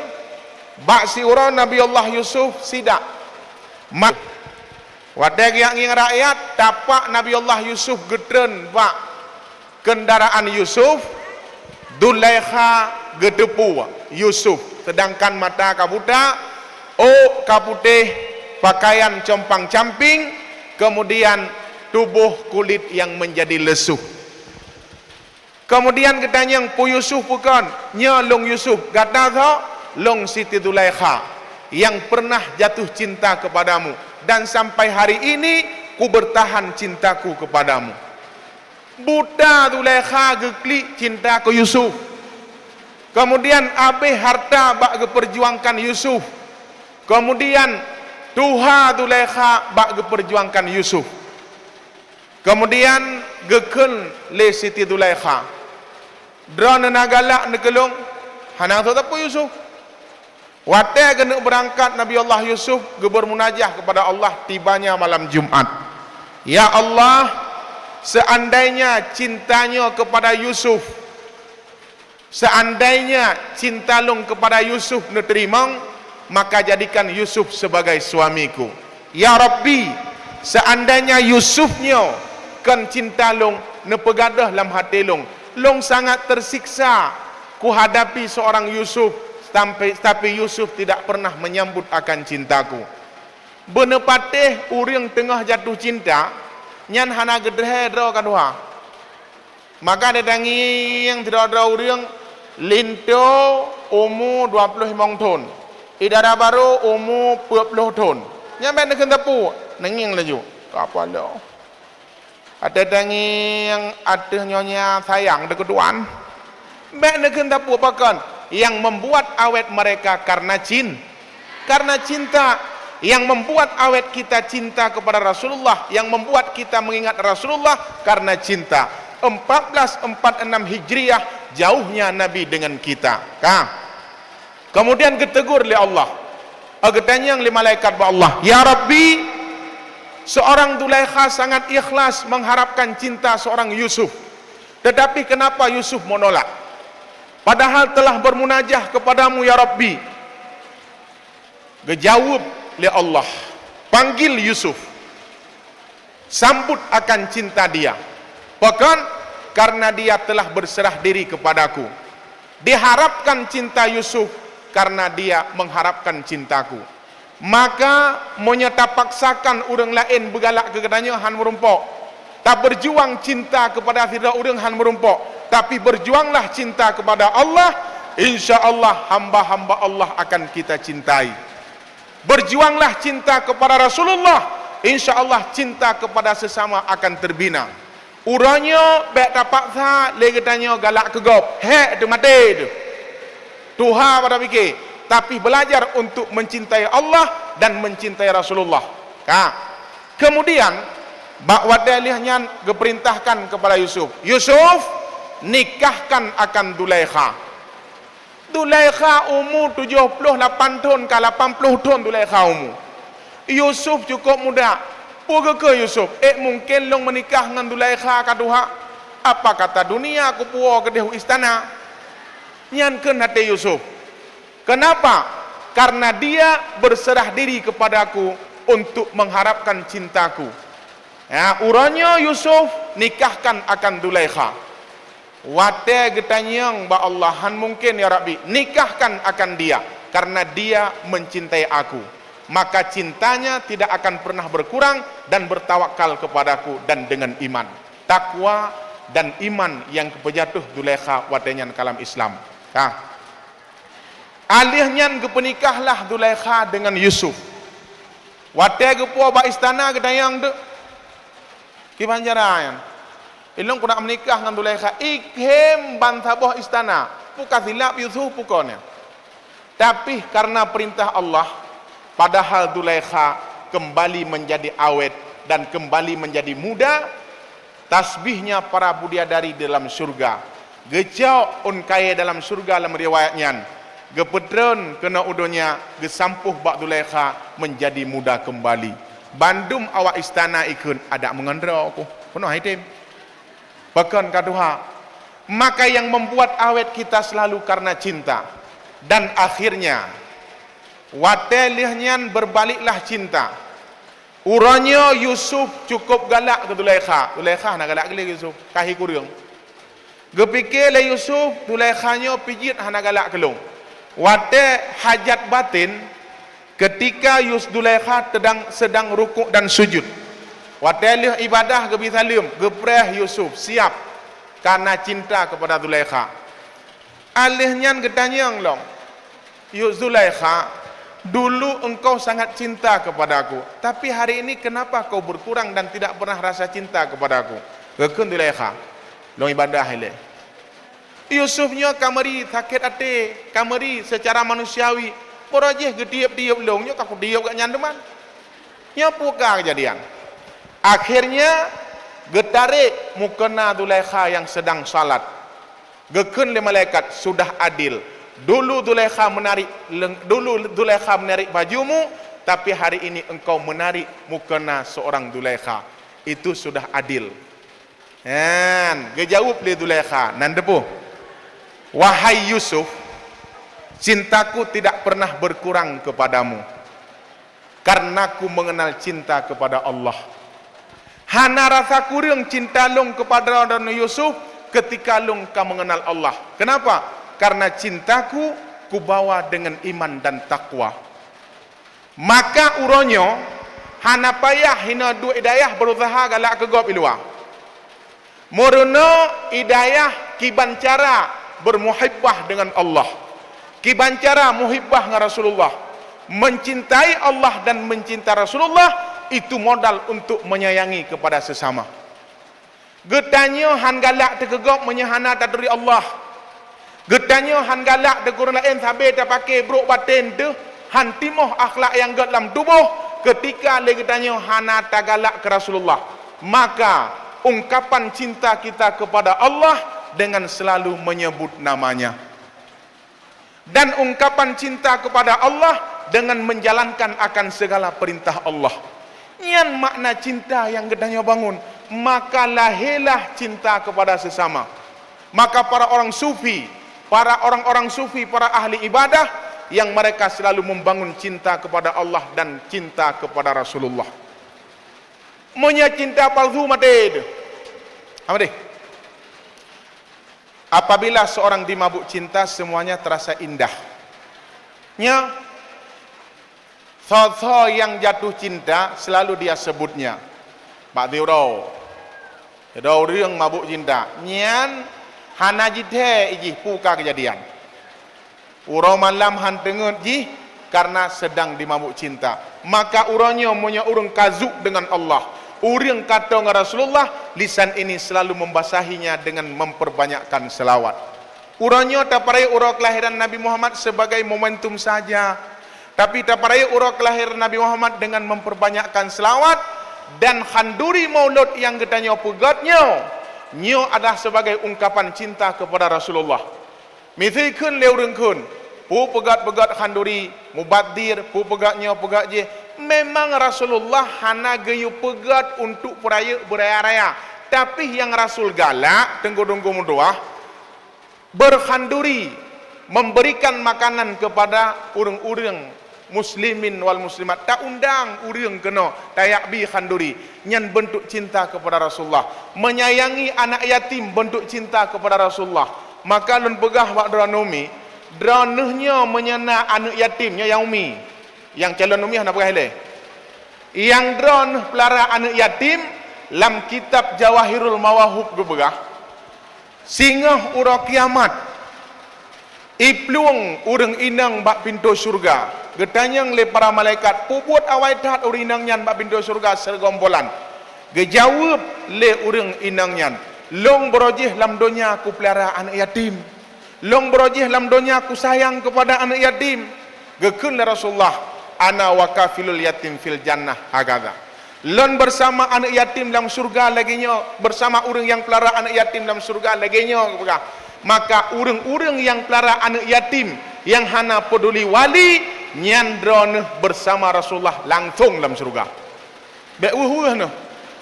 bak siuroe Nabi Allah Yusuf sidak. Ma-, watée geujak ngieng rakyat, tapak Nabi Allah Yusuf geutreun bak keundaraan Yusuf, Zulaikha geuteupeue Yusuf, seudangkan mata ka buta, ôk ka putéh, pakaian compang-camping, keumudian tuboh kulét nyang meunjadi leusôh. Keumudian geutanyong, "Peue Yusuf peue kon?" "Nyoe lôn Yusuf, gata soe?" "Lôn Siti Zulaikha nyang pernah jatuh cinta keupadamu, dan sampai hari ini kubeurtahan cintaku keupadamu." Buta Zulaikha geuklik cinta keu Yusuf. Keumudian abéh harta bak geupeurjuangkan Yusuf. Keumudian tuha Zulaikha bak geupeurjuangkan Yusuf. Keumudian geukheun lé Siti Zulaikha, "Droeneuh na galak neukeulong, hana soe sapeue Yusuf." Watée geuneuk beurangkat, Nabi Allah Yusuf geubeurmunajah keupada Allah, tibanya malam Jumat, "Ya Allah, seandainya cinta nyoe keupada Yusuf, seandainya cinta lôn keupada Yusuf neuteurimong, maka jadikan Yusuf sebagai suamiku. Ya Rabbi, seandainya Yusuf nyoe kon cinta lôn neupeugadôh lam até lôn, lôn sangat teusiksa kuhadapi seurang Yusuf, sampai, tapi Yusuf tidak pernah menyambut akan cintaku." Beuneupatéh ureuëng teungoh jatuh cinta, Nyan hana geudreh droe ka tuha. Maka neutangieng sidroe-droe ureuëng linto umu dua ploh limong thon, i dara barô umu peuet ploh thon. Nyan bék neukheun teupeu, neungieng laju. Ka paloe. Watée tangieng ateueh nyonya sayang deukeutuan. Bék neukheun teupeu pakon, yang membuat awet mereka karena cin-, karena cinta. Yang membuat awet kita cinta kepada Rasulullah, yang membuat kita mengingat Rasulullah karena cinta. Empat belas empat enam Hijriah jauhnya Nabi dengan kita. Ka. Kemudian geutegur lé Allah. Geutanyong lé malaikat bak Allah, "Ya Rabbi, seorang Zulaikha sangat ikhlas mengharapkan cinta seorang Yusuf. Tetapi kenapa Yusuf menolak? Padahal telah bermunajah kepadamu, ya Rabbi." Geujaweueb lé Allah, "Panggil Yusuf. Sambut akan cinta dia. Pakon? Karena dia telah berserah diri kepadaku. Diharapkan cinta Yusuf karena dia mengharapkan cintaku. Maka, meunyoe tapaksakan ureuëng laén beugalak keu geutanyoe, han meurumpok. Taberjuang cinta kepada sidroe ureuëng, han meurumpok. Tapi berjuanglah cinta kepada Allah, insya Allah hamba-hamba Allah akan kita cintai. Berjuanglah cinta kepada Rasulullah, insya Allah cinta kepada sesama akan terbina." Uroe nyoe bék tapaksa lé geutanyoe galak keu gob, hék teumaté teuh. Tuha pada pike, tapi belajar untuk mencintai Allah dan mencintai Rasulullah. Ka. Kemudian, bak watée lheueh nyan geupeurintahkan kepada Yusuf, "Yusuf, nikahkan akan Zulaikha." Zulaikha umu tujoh ploh lapan thon ka lapan ploh thon Zulaikha umu. Yusuf cukôp muda. Peue geukheun Yusuf, "Ék mungken lôn meunikah ngon Zulaikha ka tuha? Apa kata dunia kupuwoe keudeh u istana?" Nyan kheun até Yusuf. Kenapa? Karena dia berserah diri kepadaku untuk mengharapkan cintaku. Ya, uroe nyoe Yusuf nikahkan akan Zulaikha. Watée geutanyong bak Allah, "Han mungken, ya Rabbi, nikahkan akan dia, karena dia mencintai aku. Maka cintanya tidak akan pernah berkurang dan bertawakal kepadaku dan dengan iman." Takwa dan iman nyang geupeujatuh Zulaikha watée nyan ka lam Islam. Ka. Lheueh nyan geupeunikahlah Zulaikha deungon Yusuf. Watée geupuwoe bak istana geutanyong teuk, "Kiban cara nyan? Ilôn keuneuk meunikah ngon Zulaikha, ikhém bansaboh istana. Peue ka silap Yusuf peue kon nyan?" Tapi karena perintah Allah, padahal Zulaikha kembali menjadi awet dan kembali menjadi muda, tasbihnya para bidadari di dalam syurga. Geucok ôn kayée dalam syurga lam riwayat nyan, geupeutreun keunoe u donya, geusampôh bak Zulaikha menjadi muda kembali. Bandum awak istana ikheun, "Adak meungon droe ku, peunoh item." Pakon ka tuha. Maka yang membuat awet kita selalu karena cinta. Dan akhirnya, watée lheueh nyan berbaliklah cinta. Uroe nyoe Yusuf cukôp galak keu Zulaikha. Zulaikha hana galak keu lé Yusuf, ka hi kureueng. Geupike lé Yusuf, "Zulaikha nyoe pih jeuet hana galak keu lôn." Watée hajat batin, ketika Yus-, Zulaikha tedang, sedang rukuk dan sujud. Watée lheueh ibadah geubi saleuem, geupreh Yusuf siap karena cinta kepada Zulaikha. Lheueh nyan geutanyong lom, "Yuk Zulaikha, dulu engkau sangat cinta kepadaku, tapi hari ini kenapa kau berkurang dan tidak pernah rasa cinta kepadaku?" Geukheun Zulaikha, "Lôn ibadah ilée." Yusuf nyoe ka meuri sakét até, ka meuri seucara manusiawi. Barô jih geutiyeub-tiyeub lôn, nyoe ka kutiyeub gobnyan teuma. Nyoe peue ka keujadian? Akhirnya, geutarek mukena Zulaikha nyang sedang salat. Geukheun lé malaikat, "Sudah adil. Dulu Zulaikha menarik leng-, dulu Zulaikha menarik bajumu, tapi hari ini engkau menarik mukena seorang Zulaikha. Itu sudah adil." Nyan, geujaweueb lé Zulaikha, nan teupeue, "Wahai Yusuf, cintaku tidak pernah berkurang kepadamu, karena ku mengenal cinta kepada Allah. Hana rasa kureueng cinta lôn kepada droeneuh Yusuf, ketika lôn ka mengenal Allah. Kenapa? Karena cintaku kubawa dengan iman dan takwa." Maka uroe nyoe, Hana payah hinoe duek i dayah berusaha galak keu gob i luwa. Meurunoe i dayah kiban cara bermuhibbah dengan Allah. Kiban cara muhibbah ngon Rasulullah. Mencintai Allah dan mencinta Rasulullah itu modal untuk menyayangi kepada sesama. Geutanyoe han galak teukeugok meunyoe hana taturi Allah. Geutanyoe han galak teukeureueng laén sabe tapake brok baten teuh, han timoh akhlak nyang gét lam tuboh, keutika lé geutanyoe hana tagalak keu Rasulullah. Maka, ungkapan cinta kita kepada Allah dengan selalu menyebut namanya. Dan ungkapan cinta kepada Allah dengan menjalankan akan segala perintah Allah. Nyan makna cinta nyang geutanyoe bangun. Maka lahirlah cinta kepada sesama. Maka para orang sufi, para orang-orang sufi, para ahli ibadah yang mereka selalu membangun cinta kepada Allah dan cinta kepada Rasulullah. Meunyoe cinta palsu maté teuh. Hana maté. Apabila seorang dimabuk cinta, semuanya terasa indah. Nya, soe-soe nyang jatuh cinta, selalu dia sebutnya. Bak di uroe, sidroe ureuëng mabuk cinta, nyan hana jithée jih peue ka keujadian. Uroe malam han teungeut jih karena sedang dimabuk cinta. Maka uroe nyoe meunyoe ureuëng ka zuk dengan Allah, ureuëng ka toe ngon Rasulullah, lisan ini selalu membasahinya dengan memperbanyakkan selawat. Uroe nyoe tapeurayeuk uroe kelahiran Nabi Muhammad sebagai momentum saja. Tapi tapeurayeuk uroe kelahiran Nabi Muhammad dengan memperbanyakkan selawat dan khanduri maulud nyang geutanyoe peugét nyoe, nyoe adalah sebagai ungkapan cinta kepada Rasulullah. Miseue kheun lé ureuëng kheun, peue peugét-peugét khanduri, mubadzir, peue peugét nyoe peugét jih. Memang Rasulullah hana geuyue peugét untuk peurayeuk beuraya-raya. Tapi nyang Rasul galak, teungku-teungku meutuwah, berkhanduri, memberikan makanan kepada ureuëng-ureuëng muslimin wal muslimat, ta-undang ureuëng keunoe, tajak bi khanduri, nyan beuntuk cinta kepada Rasulullah. Menyayangi anak yatim beuntuk cinta kepada Rasulullah. Maka lôn peugah bak droeneuh umi, droeneuh nyoe meunyoe na aneuëk yatim, nyoe nyang umi, nyang calon umi hana peugah ilée. Nyang droeneuh peulara aneuëk yatim, lam kitab Jawahirul Mawahub geupeugah, singoh uroe kiamat, iplueng ureuëng inong bak pintoe syeuruga. Geutanyong lé para malaikat, "Peubuet awai that ureuëng inong nyan bak pintoe syeuruga seugombolan?" Geujaweueb lé ureuëng inong nyan, "Lôn baroe jih lam donya kupeulara aneuëk yatim. Lôn baroe jih lam donya kusayang keupada aneuëk yatim." Geukheun lé Rasulullah, "Ana wa kafilul yatim fil jannah hakadha." Lôn bersama aneuëk yatim lam syeuruga lagée nyoe, bersama ureuëng nyang peulara aneuëk yatim lam syeuruga lagée nyoe geupeugah. Maka ureuëng-ureuëng nyang peulara aneuëk yatim nyang hana peuduli wali, nyan droeneuh bersama Rasulullah langsong lam syeuruga. Bék weueh-weueh neuh.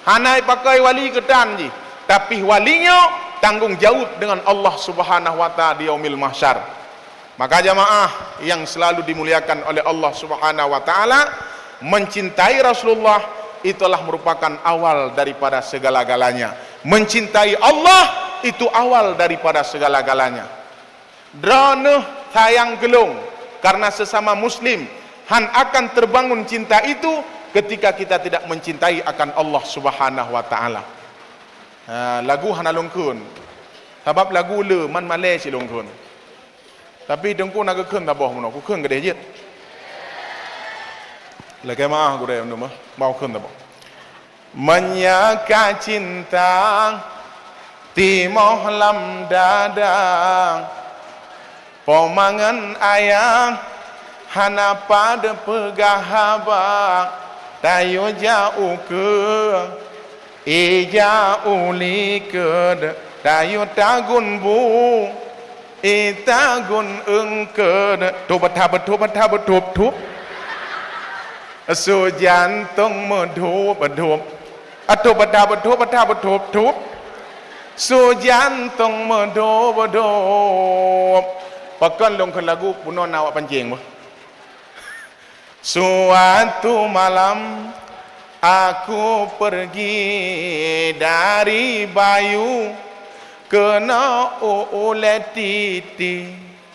Hana ipakoi wali keu tan jih, tapi wali nyoe tanggong jaweueb deungon Allah Subhanahu wa Ta'ala di Yaumil Mahsyar. Maka jamaah yang selalu dimuliakan oleh Allah Subhanahu wa Ta'ala, mencintai Rasulullah itulah merupakan awal daripada segala-galanya. Mencintai Allah itu awal daripada segala-galanya. Droeneuh sayang keu lôn karena sesama muslim, han akan terbangun cinta itu ketika kita tidak mencintai akan Allah Subhanahu wa Ta'ala. Ha, lagu hana lôn kheun. Sabab lagu le man malée cit lôn kheun. Tapi teungku na geukheun saboh meunoe, kukheun keudeh jeuet. Lakée meuáh gurée meunyoe meuh, mau kheun saboh. Meunyoe ka cinta timoh lam dada, po ma ngon ayah hana pat peugah haba, tayue jak ukeue. Ija ulikeuet, tayue tagun bu, itagun eungkeuet, tup, tabeutup, tabeutup-tup. Su jantong meudup-dup. Atup, tabeutup, tabeutup-tup. Su jantong meudup-dup. Pakon lôn kheun lagu, bunoe na awak pancéng beuh. Suatu malam aku pergi dari Bayu keunoe u Ulée Titi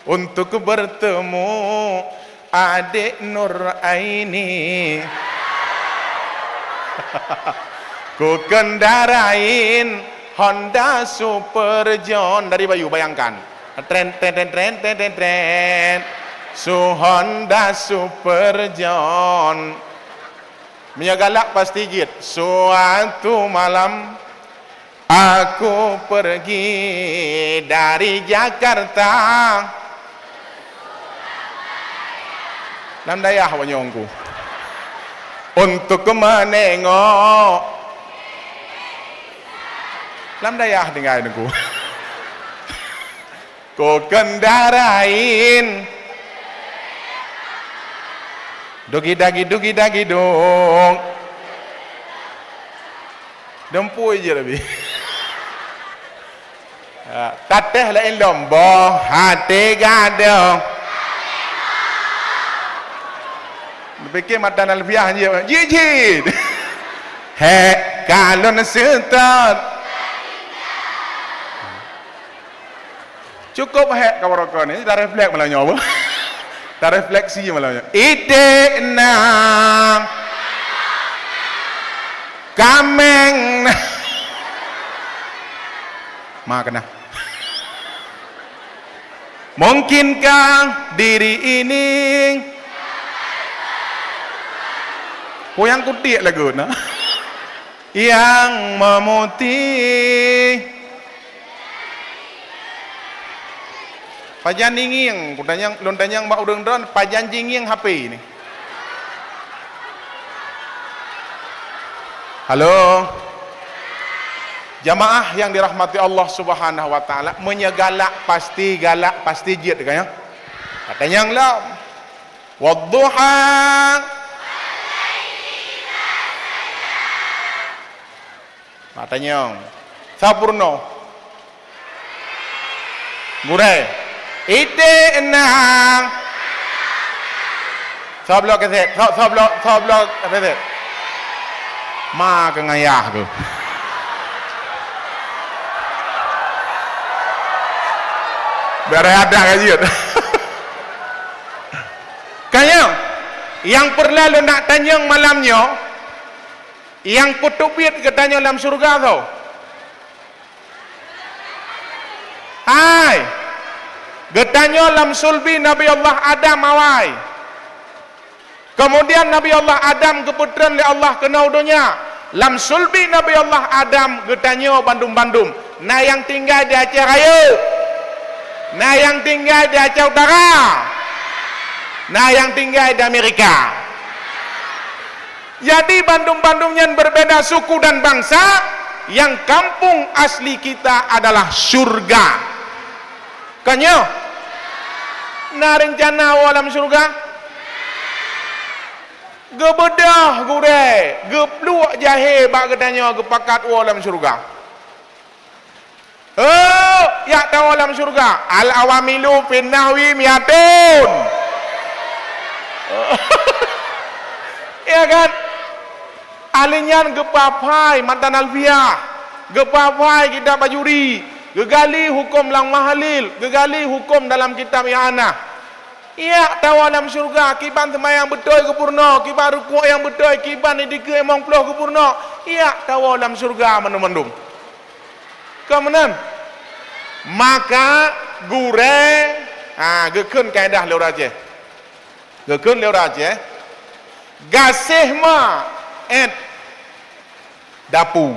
untuk bertemu adik Nur Aini. Ku kendarain Honda Super John dari Bayu, bayangkan. Tren, tren, tren, tren, tren, tren, tren. Su Honda Super John. Meunyoe galak pasti jeuet. Suatu malam aku pergi dari Jakarta. Lam dayah awak nyoe ku. Untuk menengok. Lam dayah tinggai nunggu. Ku kendarain. Dugi dagi, dugi dagi dung. Dempui je lebih. Ha, tatéh laén lom, boh até gadoh. Pikir mata Alfiah je, jijit. Hek, kalon seutôt. Cukup hek ka barokon ni, tarefleks malam nyoe. Tarefleksi malam nyoe. Iték na. Kaméng na. Ma keunan. Mungkinkah diri ini? Kuyang kutiek lagu na. Yang memutih. Pajan jingieng, kutanyong, lôn tanyong bak ureuëng droen, pajan jingieng H P ni. Halo. Jamaah yang dirahmati Allah Subhanahu wa Taala, meunyoe galak pasti, galak pasti jeuet, kan ya? Katanyong lom. Wadduha. Katanyong. Sampurno. Gurée. Iték na. Soe bloe kaset. Soe, soe bloe, soe bloe kaset. Ma keu ngayah tu. Biar ada ka jeuet. Ka nyoe, nyang peureulée lôn nak tanyong malam nyoe, nyang peuteubiet geutanyoe lam syeuruga soe? Hai, geutanyoe lam sulbi Nabi Allah Adam awai. Keumudian Nabi Allah Adam geupeutreun lé Allah keunoe u donya. Lam sulbi Nabi Allah Adam geutanyoe bandum-bandum. Na nyang tinggai di Aceh Rayeuk. Na nyang tinggai di Aceh Utara. Na nyang tinggai di Amerika. Jadi, bandum-bandum nyan berbeda suku dan bangsa, yang kampung asli kita adalah syurga. Ka nyoe? Na reuncana woe lam syurga? Geubeudôh gurée, geupluek jahé bak geutanyoe geupakat woe lam syurga. Oh, jak tawoe lam syeuruga. Al-awamilu fin nahwi miatun. Ya kan? Ahli nyan geupapai matan Alfiah, geupapai kitab Bajuri, geugali huköm lam Mahalil, geugali huköm dalam kitab I'anah. Jak tawoe lam syeuruga, kiban seumayang beutôi geupeurunoe, kiban rukuk nyang beutôi, kiban idikeue limong ploh geupeurunoe. Jak tawoe lam syeuruga mandum-mandum. Kon meunan? Maka gurée, ha, geukheun kaedah lé ureuëng Aceh. Geukheun lé ureuëng Aceh, gaséh ma ét dapu.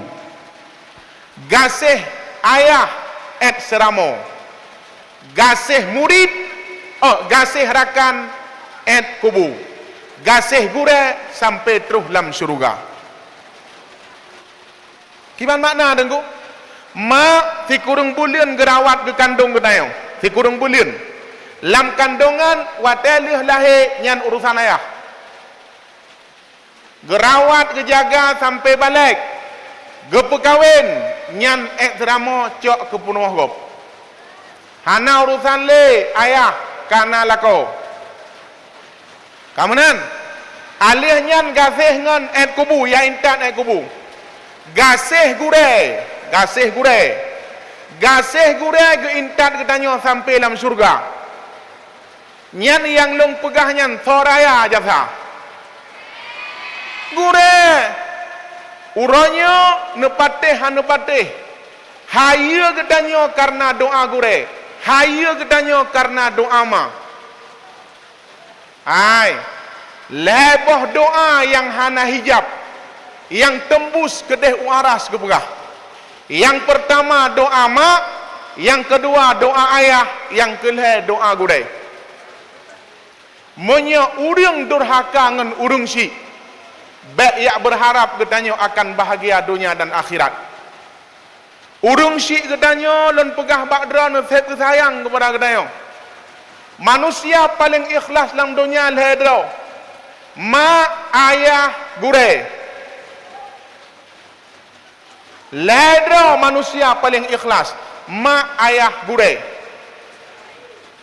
Gaséh ayah ét seuramoe. Gaséh murit, oh, gaséh rakan ét kubu. Gaséh gurée sampoe troh lam syeuruga. Kiban makna, Teungku? Mak sikureueng buleuen geurawat geukandong geutanyoe. Sikureueng buleuen. Lam kandongan watée lheueh lahé nyan urosan ayah. Geurawat geujaga sampoe balek. Geupeukawen nyan ét seuramoe cok keu peunoh gob. Hana urosan lé ayah ka na lakoe. Ka meunan, alheueh nyan gaséh ngon ét kubu, ya intat ét kubu. Gaséh gurée, gaséh gurée. Gaséh gurée geuintat geutanyoe sampoe lam syeuruga. Nyan nyang lôn peugah nyan soe raya jasa. Gurée, Uroe nyoe neupatéh hana neupatéh, hayeue geutanyoe kareuna doa gurée, hayeue geutanyoe kareuna doa ma. Hai, lhée boh doa nyang hana hijab, nyang teumbus keudeh u aras geupeugah. Nyang peurtama doa ma, nyang keudua doa ayah, nyang keulhée doa gurée. Meunyoe ureuëng durhaka ngon ureuëng syiek, bék jak beurharab geutanyoe akan bahgia donya dan akhirat. Ureuëng syiek geutanyoe lôn peugah bak droeneuh seb geusayang keupada geutanyoe. Manusia paleng ikhlas lam donya lhée droe, ma, ayah, gurée. Lhée droe manusia paleng ikhlas, ma, ayah, gurée.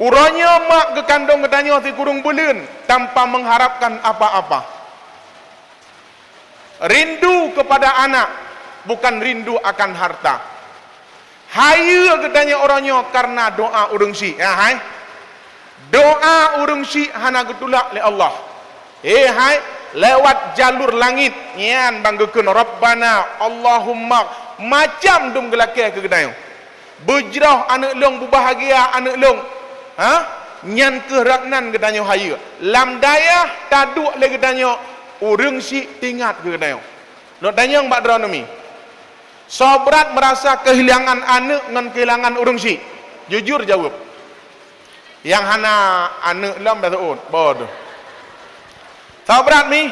Uroe nyoe mak geukandong geutanyoe sikureueng buleuen tanpa mengharapkan apa-apa. Rindu kepada anak bukan rindu akan harta. Hayeue geutanyoe uroe nyoe kareuna doa ureuëng syiek, ya hai. Doa ureuëng syiek hana geutulak lé Allah. He hai, lewat jalur langit nyan ban geukheun Rabbana, Allahumma, macam dum geulakée keu geutanyoe. Beujroh aneuëk lôn, beubahgia aneuëk lôn. Ha? Nyan kheueh rot nan geutanyoe hayeue. Lam dayah taduek lé geutanyoe, ureuëng syiek teuingat keu geutanyoe. Lôn tanyong bak droeneuh mi. Soe brat meurasa keuhilangan aneuëk ngon keuhilangan ureuëng syiek? Jujur jaweueb. Nyang hana aneuëk lom beusu'ut, bodoh. Soe brat mi?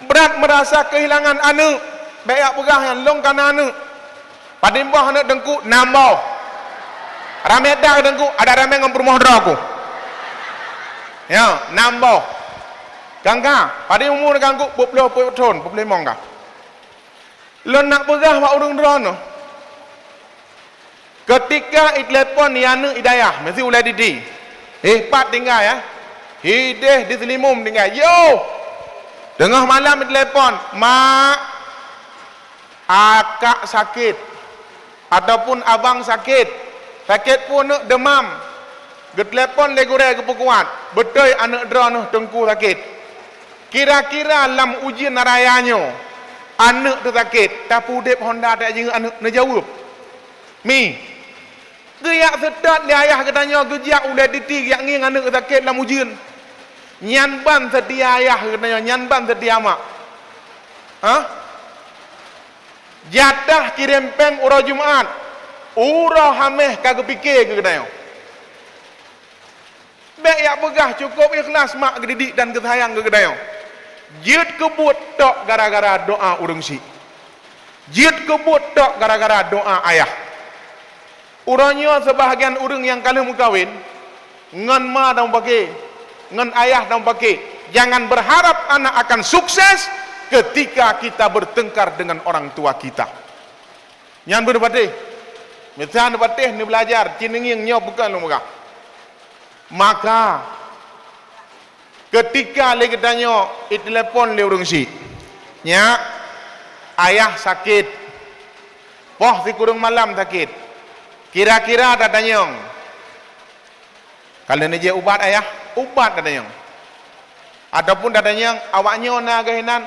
Brat meurasa keuhilangan aneuëk. Bék jak peugah nyan, lôn kana aneuëk. Padum boh aneuëk teungku? Nam boh. Ramé that teungku, adak ramé ngon peurumoh droe ku. Ya, nam boh. Kangka, padum umu teungku? Peuet ploh peuet thon, peuet ploh limong ka. Lôn nak peugah bak ureuëng droeneuh. Keutika itelepon aneuëk di dayah, meusti ulée diti. Heh, pat tinggai, ya? Hideh di Seulimum tinggai. Yo! Teungoh malam itelepon, "Mak, akak sakét." Ataupun abang sakét, sakét peue neuk, deumam. Geutelepon lé gurée geupeukuat, beutôi aneuëk droeneuh teungku sakét. Kira-kira lam ujeuen raya nyoe, aneuëk teusakét, tapeudeb honda tajak jingeuet aneuëk, neujaweueb. Mi, geujak seutôt lé ayah geutanyoe geujak ulée diti geujak ngieng aneuëk sakét lam ujeuen. Nyan ban seutia ayah geutanyoe, nyan ban seutia mak. Hah? Jatah kirém péng uroe Jumat, uroe Haméh ka geupike keu geutanyoe. Bék jak peugah cukôp ikhlas mak geudidik dan geusayang keu geutanyoe. Jeuet keubuet tok gara-gara doa ureuëng syiek. Jeuet keubuet tok gara-gara doa ayah. Uroe nyoe seubahgian ureuëng nyang ka lheueh meukawen, ngon ma dan pake, ngon ayah dan pake, jangan berharap anak akan sukses ketika kita bertengkar dengan orang tua kita. Nyan beuneupatéh. Misal neupatéh, neubeulajar, ci neungieng nyoe bukan lôn peugah. Maka, keutika lé geutanyoe itelepon lé ureuëng syiek, "Nyak, ayah sakét, poh sikureueng malam sakét, kira-kira tatanyong, ka lheueh neujép ubat ayah?" Ubat tatanyong. Ataupun tatanyong, "Awaknyoe na geuh inan?"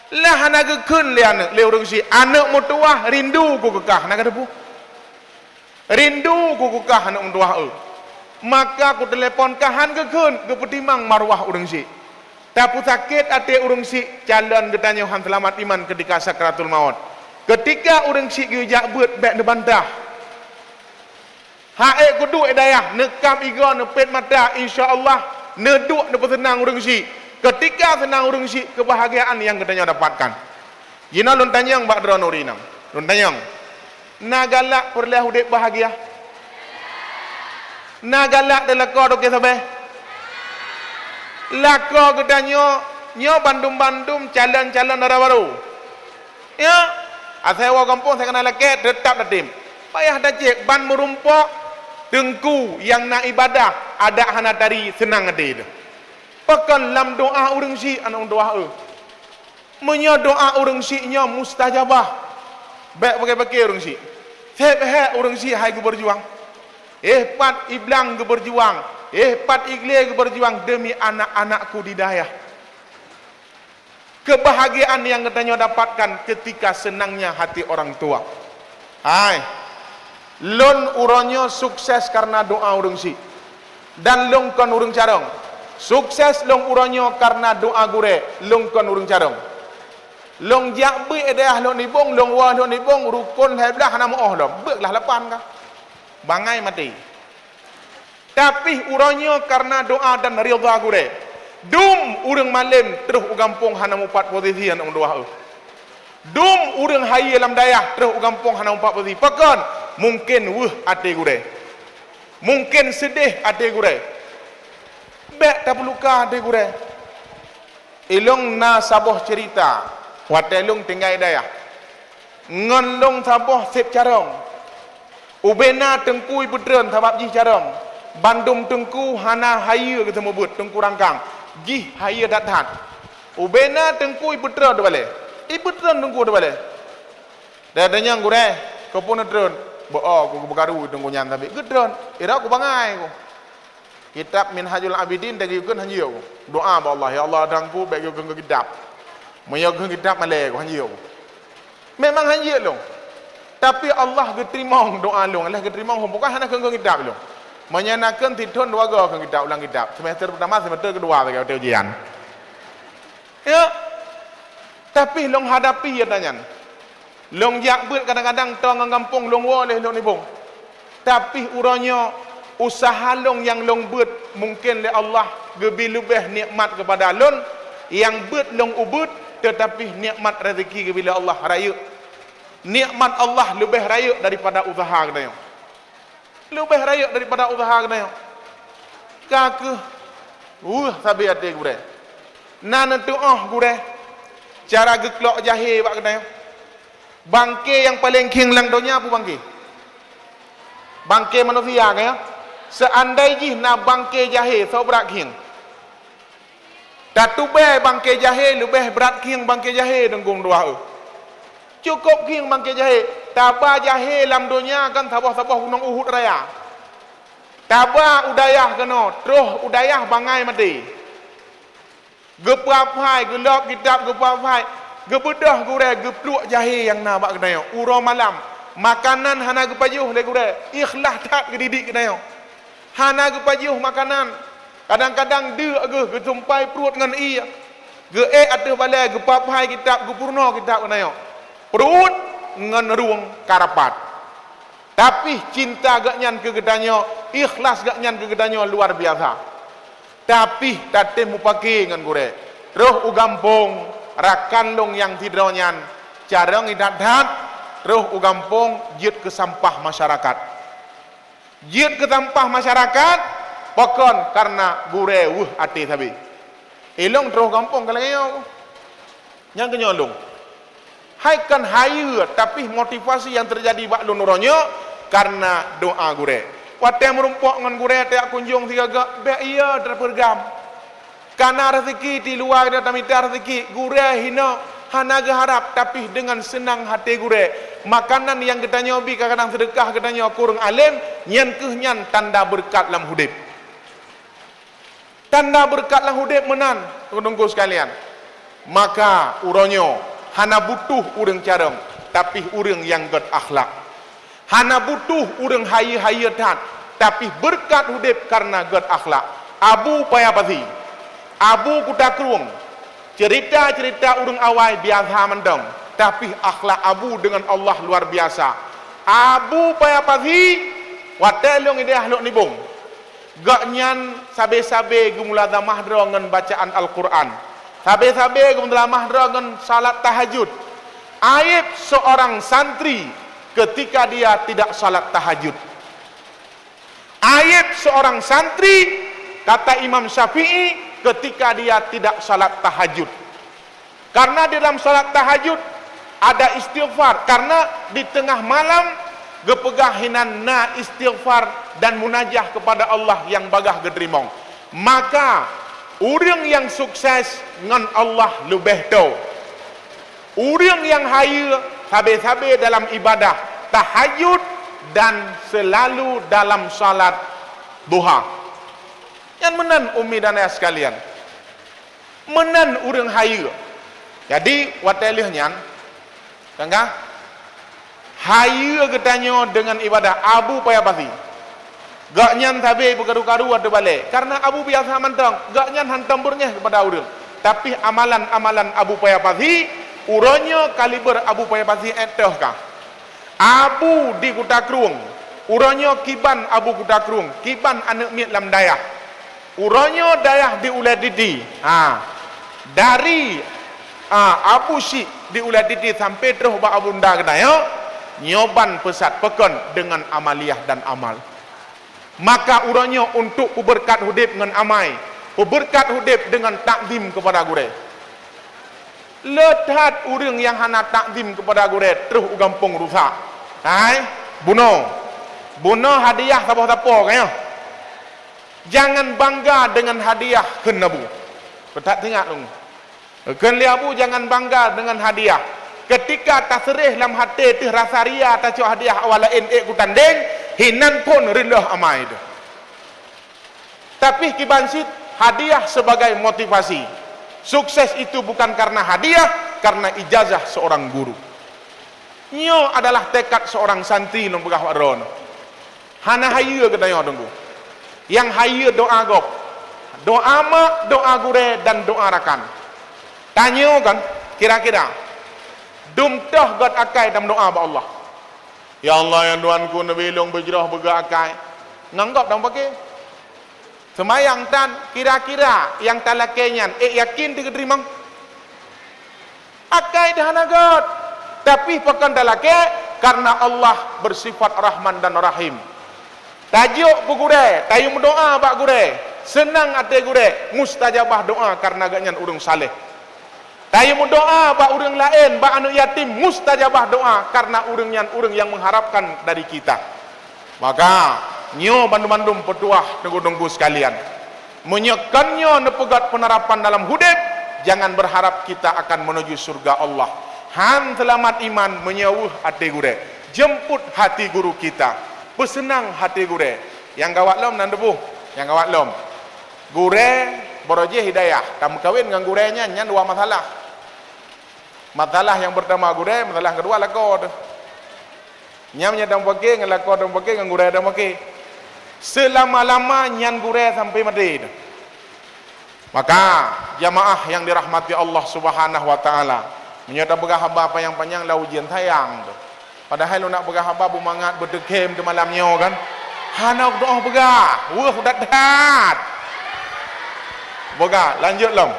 Lah hana geukheun lé aneuëk, lé ureuëng syiek, aneuëk meutuwah rindu keu keu kah, na ka teupeue. Rindu keu keu kah aneuëk meutuwah eu. Maka kutelepon kah, han geukheun, geupeutimang maruah ureuëng syiek. Tapeusakét até ureuëng syiek, calon geutanyoe han seulamat iman keutika sakratul maut. Keutika ureuëng syiek geujak beuet, bék neubantah. Hak ék kuduek di dayah, neukab igoe, neupét mata, insya Allah, neuduek neupeuseunang ureuëng syiek. Keutika seunang ureuëng syiek, keubahgiaan nyang geutanyoe dapatkan. Jinoe lôn tanyong bak droeneuh ureuëng inong. Lôn tanyong, na galak peureulée udeb bahgia? Na galak teulako toke sabe? Lakoe geutanyoe nyoe bandum-bandum calon-calon dara barô. Ya, asai woe gampông sai kana lakée, teutap tatem. Payah tacék ban meurumpok teungku nyang na ibadah, adak hana tari, seunang até teuh. Pakon lam doa ureuëng syiek aneuëk meutuwah eu. Meunyoe doa ureuëng syiek nyoe mustajabah, bék pake-pake ureuëng syiek. Seb hék ureuëng syiek hai geubeurjuang. Eh, pat iblang geubeurjuang, eh, pat iglé geubeurjuang deumi anak-anakku di dayah. Kebahagiaan nyang geutanyoe dapatkan ketika senangnya hati orang tua. Hai, lôn uroe nyoe sukses kareuna doa ureuëng syiek. Dan lôn kon ureuëng carông. Sukses lôn uroe nyoe kareuna doa gurée, lôn kon ureuëng carông. Lôn jak beuet dayah lôn nibong, lôn woe lôn nibong, rukon lhée blaih hana meuoh lom, beuet lah lapan ka. Bangai maté. Tapi uroe nyoe kareuna doa dan ridha gurée, dum ureuëng malém troh u gampông hana mupat posisi aneuëk meutuwah. Dum ureuëng hayeue lam dayah troh u gampông hana mupat posisi. Pakon? Mungken weueh até gurée. Mungken seudeh até gurée. Bék tapeuluka até gurée. Ilôn na saboh ceurita, watée lôn tinggai dayah. Ngon lôn saboh seb carông. Ubena teungku ipeutreun sabab jih carông. Bandum teungku hana hayeue geuseumeubeuet teungku rangkang. Jih hayeue that-that. Ubena teungku ipeutreun teubalée. Ipeutreun teungku teubalée. Dan tanyong gurée, keupeue neutreun? Beu-o ku beugaro teungku nyan sabé. Geutreun. Ira ku bangai ku. Kitab Minhajul Abidin teugeukheun hanjeuet. Doa bak Allah, "Ya Allah, dangku bék geukheun kitab. Meunyoe geukheun kitab malée hanjeuet." Memang hanjeuet lôn. Tapi Allah geuteurimong doa lôn, Allah geuteurimong hom bukan hana kheun kitab lôn. Meunyoe na kheun sithon dua go kheun kitab, ulang kitab. Semester pertama, semester kedua sagai watée ujian. Ya. Tapi lôn hadapi ya nyan. Lôn jak beuet kadang-kadang toe ngon gampông lôn woe lé lôn nibong. Tapi uroe nyoe useuha lôn nyang lôn beuet mungken lé Allah geubi leubeh nikmat keupada lôn nyang beuet lôn ubeuet, teutapi nikmat rezeki geubi lé Allah rayeuk. Nikmat Allah leubeh rayeuk daripada useuha geutanyoe. Leubeh rayeuk daripada useuha geutanyoe. Ka kheueh weueh sabé até gurée. Na neuteuoh gurée cara geuklok jahé bak geutanyoe. Bangke nyang paleng khieng lam donya peue bangke? Bangke manusia kan ya? Seandai jih na bangke jahé soe brat khieng? Tatubée bangke jahé leubeh brat khieng bangke jahé deunggong dua eu. Cukôp khieng bangke jahé, taba jahé lam donya kan saboh-saboh gunong Uhud raya. Taba u dayah keunoe, troh u dayah bangai maté. Geupeuphai, geulop kitab geupeuphai, geubeudôh gurée geupluek jahé nyang na bak geutanyoe. Uroe malam, makanan hana geupajoh lé gurée, ikhlas that geudidik geutanyoe. Hana geupajoh makanan, kadang-kadang deuk geuh geusumpai pruet ngon ié, geuék ateueh balée, geupeuphai kitab, geupeurunoe kitab geutanyoe. Pruet ngon rueng ka rapat. Tapi cinta geuhnyan keu geutanyoe, ikhlas geuhnyan keu geutanyoe luar biasa. Tapi tatem mupake ngon gurée. Troh u gampông, rakan lôn nyang sidroe nyan, carông idat-dat, troh u gampông jeuet keu sampah masyarakat. Jeuet keu sampah masyarakat, pakon? Kareuna gurée weueh até sabe. Ilôn troh gampông ka lagée nyoe. Nyang keunyoe lôn. Hai kon hayeue, tapi motivasi nyang teujadi bak lôn uroe nyoe kareuna doa gurée. Watée meurumpok ngon gurée tajak kunjong sigoe-goe, bék ié tapeureugram. Kana raseuki di luwa geutanyoe tamita raseuki, gurée hinoe hana geuharab, tapi deungon seunang até gurée. Makanan nyang geutanyoe bi kadang-kadang seudeukah geutanyoe keu ureuëng além, nyan kheueh nyan tanda beureukat lam udeb. Tanda beureukat lam udeb meunan, teungku-teungku sekalian. Maka uroe nyoe hana butuh ureuëng carông, tapi ureuëng nyang gét akhlak. Hana butuh ureuëng hayeue-hayeue that, tapi beureukat udeb kareuna gét akhlak. Abu Paya Pasi, Abu Kuta Krueng, ceurita-ceurita ureuëng awai biasa mantong, tapi akhlak Abu deungon Allah luar biasa. Abu Paya Pasi, watée lôn ideh lôn nibong, gobnyan sabe-sabe geumulazamah droe ngon bacaan Al-Qur'an. Sabe-sabe geumulazamah droe ngon salat tahajud. Aib seorang santri ketika dia tidak salat tahajud. Aib seorang santri, kata Imam Syafi'i, ketika dia tidak salat tahajud. Karena di dalam salat tahajud ada istighfar, karena di tengah malam geupeugah hinan na istighfar dan munajah kepada Allah nyang bagaih geuteurimong. Maka ureuëng nyang sukses ngon Allah leubeh toe. Ureuëng nyang hayeue sabe-sabe dalam ibadah tahajud dan selalu dalam salat duha. Nyan meunan ummi dan ayah sekalian. Meunan ureuëng hayeue. Jadi, watée lheueh nyan, kan ka? Hayeue geutanyoe deungon ibadah Abu Paya Pasi. Gobnyan sabe beukaru-karu ateueh balée, kareuna Abu biasa mantong, gobnyan hántom beureunéh keupada ureuëng. Tapi amalan-amalan Abu Paya Pasi, uroe nyoe kaliber Abu Paya Pasi ék toh ka. Abu di Kuta Krueng, uroe nyoe kiban Abu Kuta Krueng, kiban aneuëk miet lam dayah. Uroe nyoe dayah di Ulée Titi. Ha. Dari, ha, Abu Syik di Ulée Titi sampai troh bak Abu Nda geutanyoe, nyoe ban peusat peukon deungon amaliah dan amal. Maka uroe nyoe untuk peubeureukat udeb ngon amai, peubeureukat udeb deungon takzim keupada gurée. Le that ureuëng nyang hana takzim keupada gurée troh u gampông rusak. Hai, bunoe. Bunoe hadiah saboh sapo ka nyoe. Jangan bangga dengan hadiah, kheun Abu. Peutat teuingat lôn. Kheun lé Abu, jangan bangga dengan hadiah. Ketika taseureh lam haté teuh rasa ria tacok hadiah awak laén ék kutandeng, hinan phon reulôh amai teuh. Tapi kiban cit, hadiah sebagai motivasi. Sukses itu bukan karena hadiah, karena ijazah seorang guru. Nyoe adalah tekad seorang santri lôn peugah bak droeneuh. Hana hayeue geutanyoe Teungku. Nyang hayeue doa gob. Doa mak, doa gurée, dan doa rakan. Tanyoe kan, kira-kira, dum toh göt akai tameudoa bak Allah. "Ya Allah, ya Tuhanku, neubi lôn beujroh beugöt akai." Ngon gob tameupaké. Seumayang tan, kira-kira nyang talakée nyan ék yakin teuh geuteurimong? Akai dah hana göt. Tapi pakon talakée? Karena Allah bersifat Rahman dan Rahim. Tajok keu gurée, tayue meudoa bak gurée, seunang até gurée, mustajabah doa karena gobnyan ureuëng saleh. Tayue meudoa bak ureuëng laén, bak aneuëk yatim, mustajabah doa, karena ureuëng nyan ureuëng nyang mengharapkan dari kita. Maka, nyoe bandum-bandum peutuah teungku-teungku sekalian. Meunyoe kon nyoe neupeugöt peunerapan dalam udeb, jangan berharap kita akan menuju syurga Allah. Han seulamat iman meunyoe weueh até gurée. Jemput hati guru kita. Peuseunang hati gurée. Nyang gawat lom nan teuboh. Nyang gawat lom. Gurée, barô jih hidayah, tameukawen ngon gurée nyan, nyan dua masalah. Masalah nyang peurtama gurée, masalah keudua lakoe teuh. Nyan meunyoe tameupaké ngon lakoe tameupaké, ngon gurée tameupaké. Seulama-lama nyan gurée sampai maté teuh. Maka, jamaah nyang dirahmati Allah Subhanahu wa Taala, meunyoe tapeugah haba panyang-panyang lam ujian sayang teuh. Padahai lôn nak peugah haba beumangat beuteukhém teuh malam nyoe kan. Hana doa peugah, weueh that-that. Peugah, lanjut lom.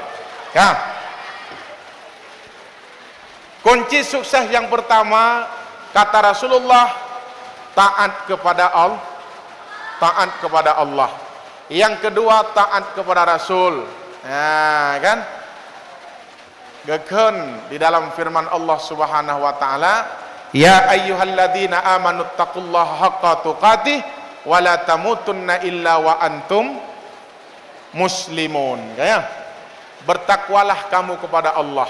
Ka. Kunci sukses yang pertama, kata Rasulullah, taat kepada Al-, taat kepada Allah. Yang kedua, taat kepada Rasul. Ha, kan? Geukheun di dalam firman Allah Subhanahu wa Taala, "Ya ayyuhalladzina amanu taqullaha haqqa tuqatih wa la tamutunna illa wa antum muslimun." Kan, ya? "Bertakwalah kamu kepada Allah.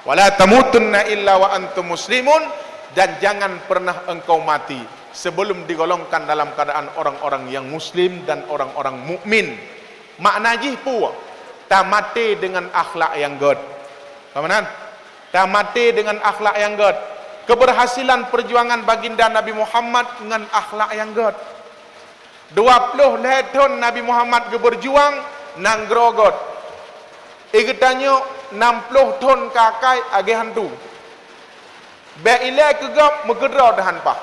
Wa la tamutunna illa wa antum muslimun, dan jangan pernah engkau mati sebelum digolongkan dalam keadaan orang-orang yang muslim dan orang-orang mukmin." Makna jih peue? Tamaté deungon akhlak nyang gét. Paham kan? Tamaté deungon akhlak nyang gét. Keberhasilan perjuangan baginda Nabi Muhammad ngon akhlak nyang gét. Dua ploh lhée thon Nabi Muhammad geubeurjuang nanggroe gét. Geutanyoe nam ploh thon ka akai agée hantu. Bék ilée keu gob meukeudroe teuh han paih.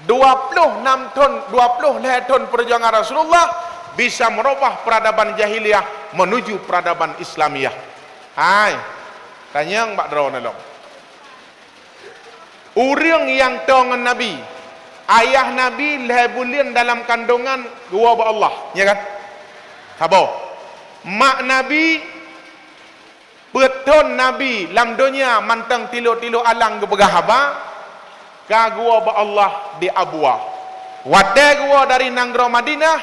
Dua ploh nam thon, dua ploh lhée thon peujuangan Rasulullah bisa meurubah peuradaban jahiliyah menuju peuradaban Islamiyah. Hai, tanyong bak droeneuh lom. Ureuëng nyang toe ngon Nabi, ayah Nabi lhée buleuen dalam kandongan geuwoe bak Allah, nya kan? Saboh. Mak Nabi peuet thon Nabi lam donya mantong tilu-tilu alang geupeugah haba, ka geuwoe bak Allah di Abwa. Watée geuwoe dari nanggroe Madinah,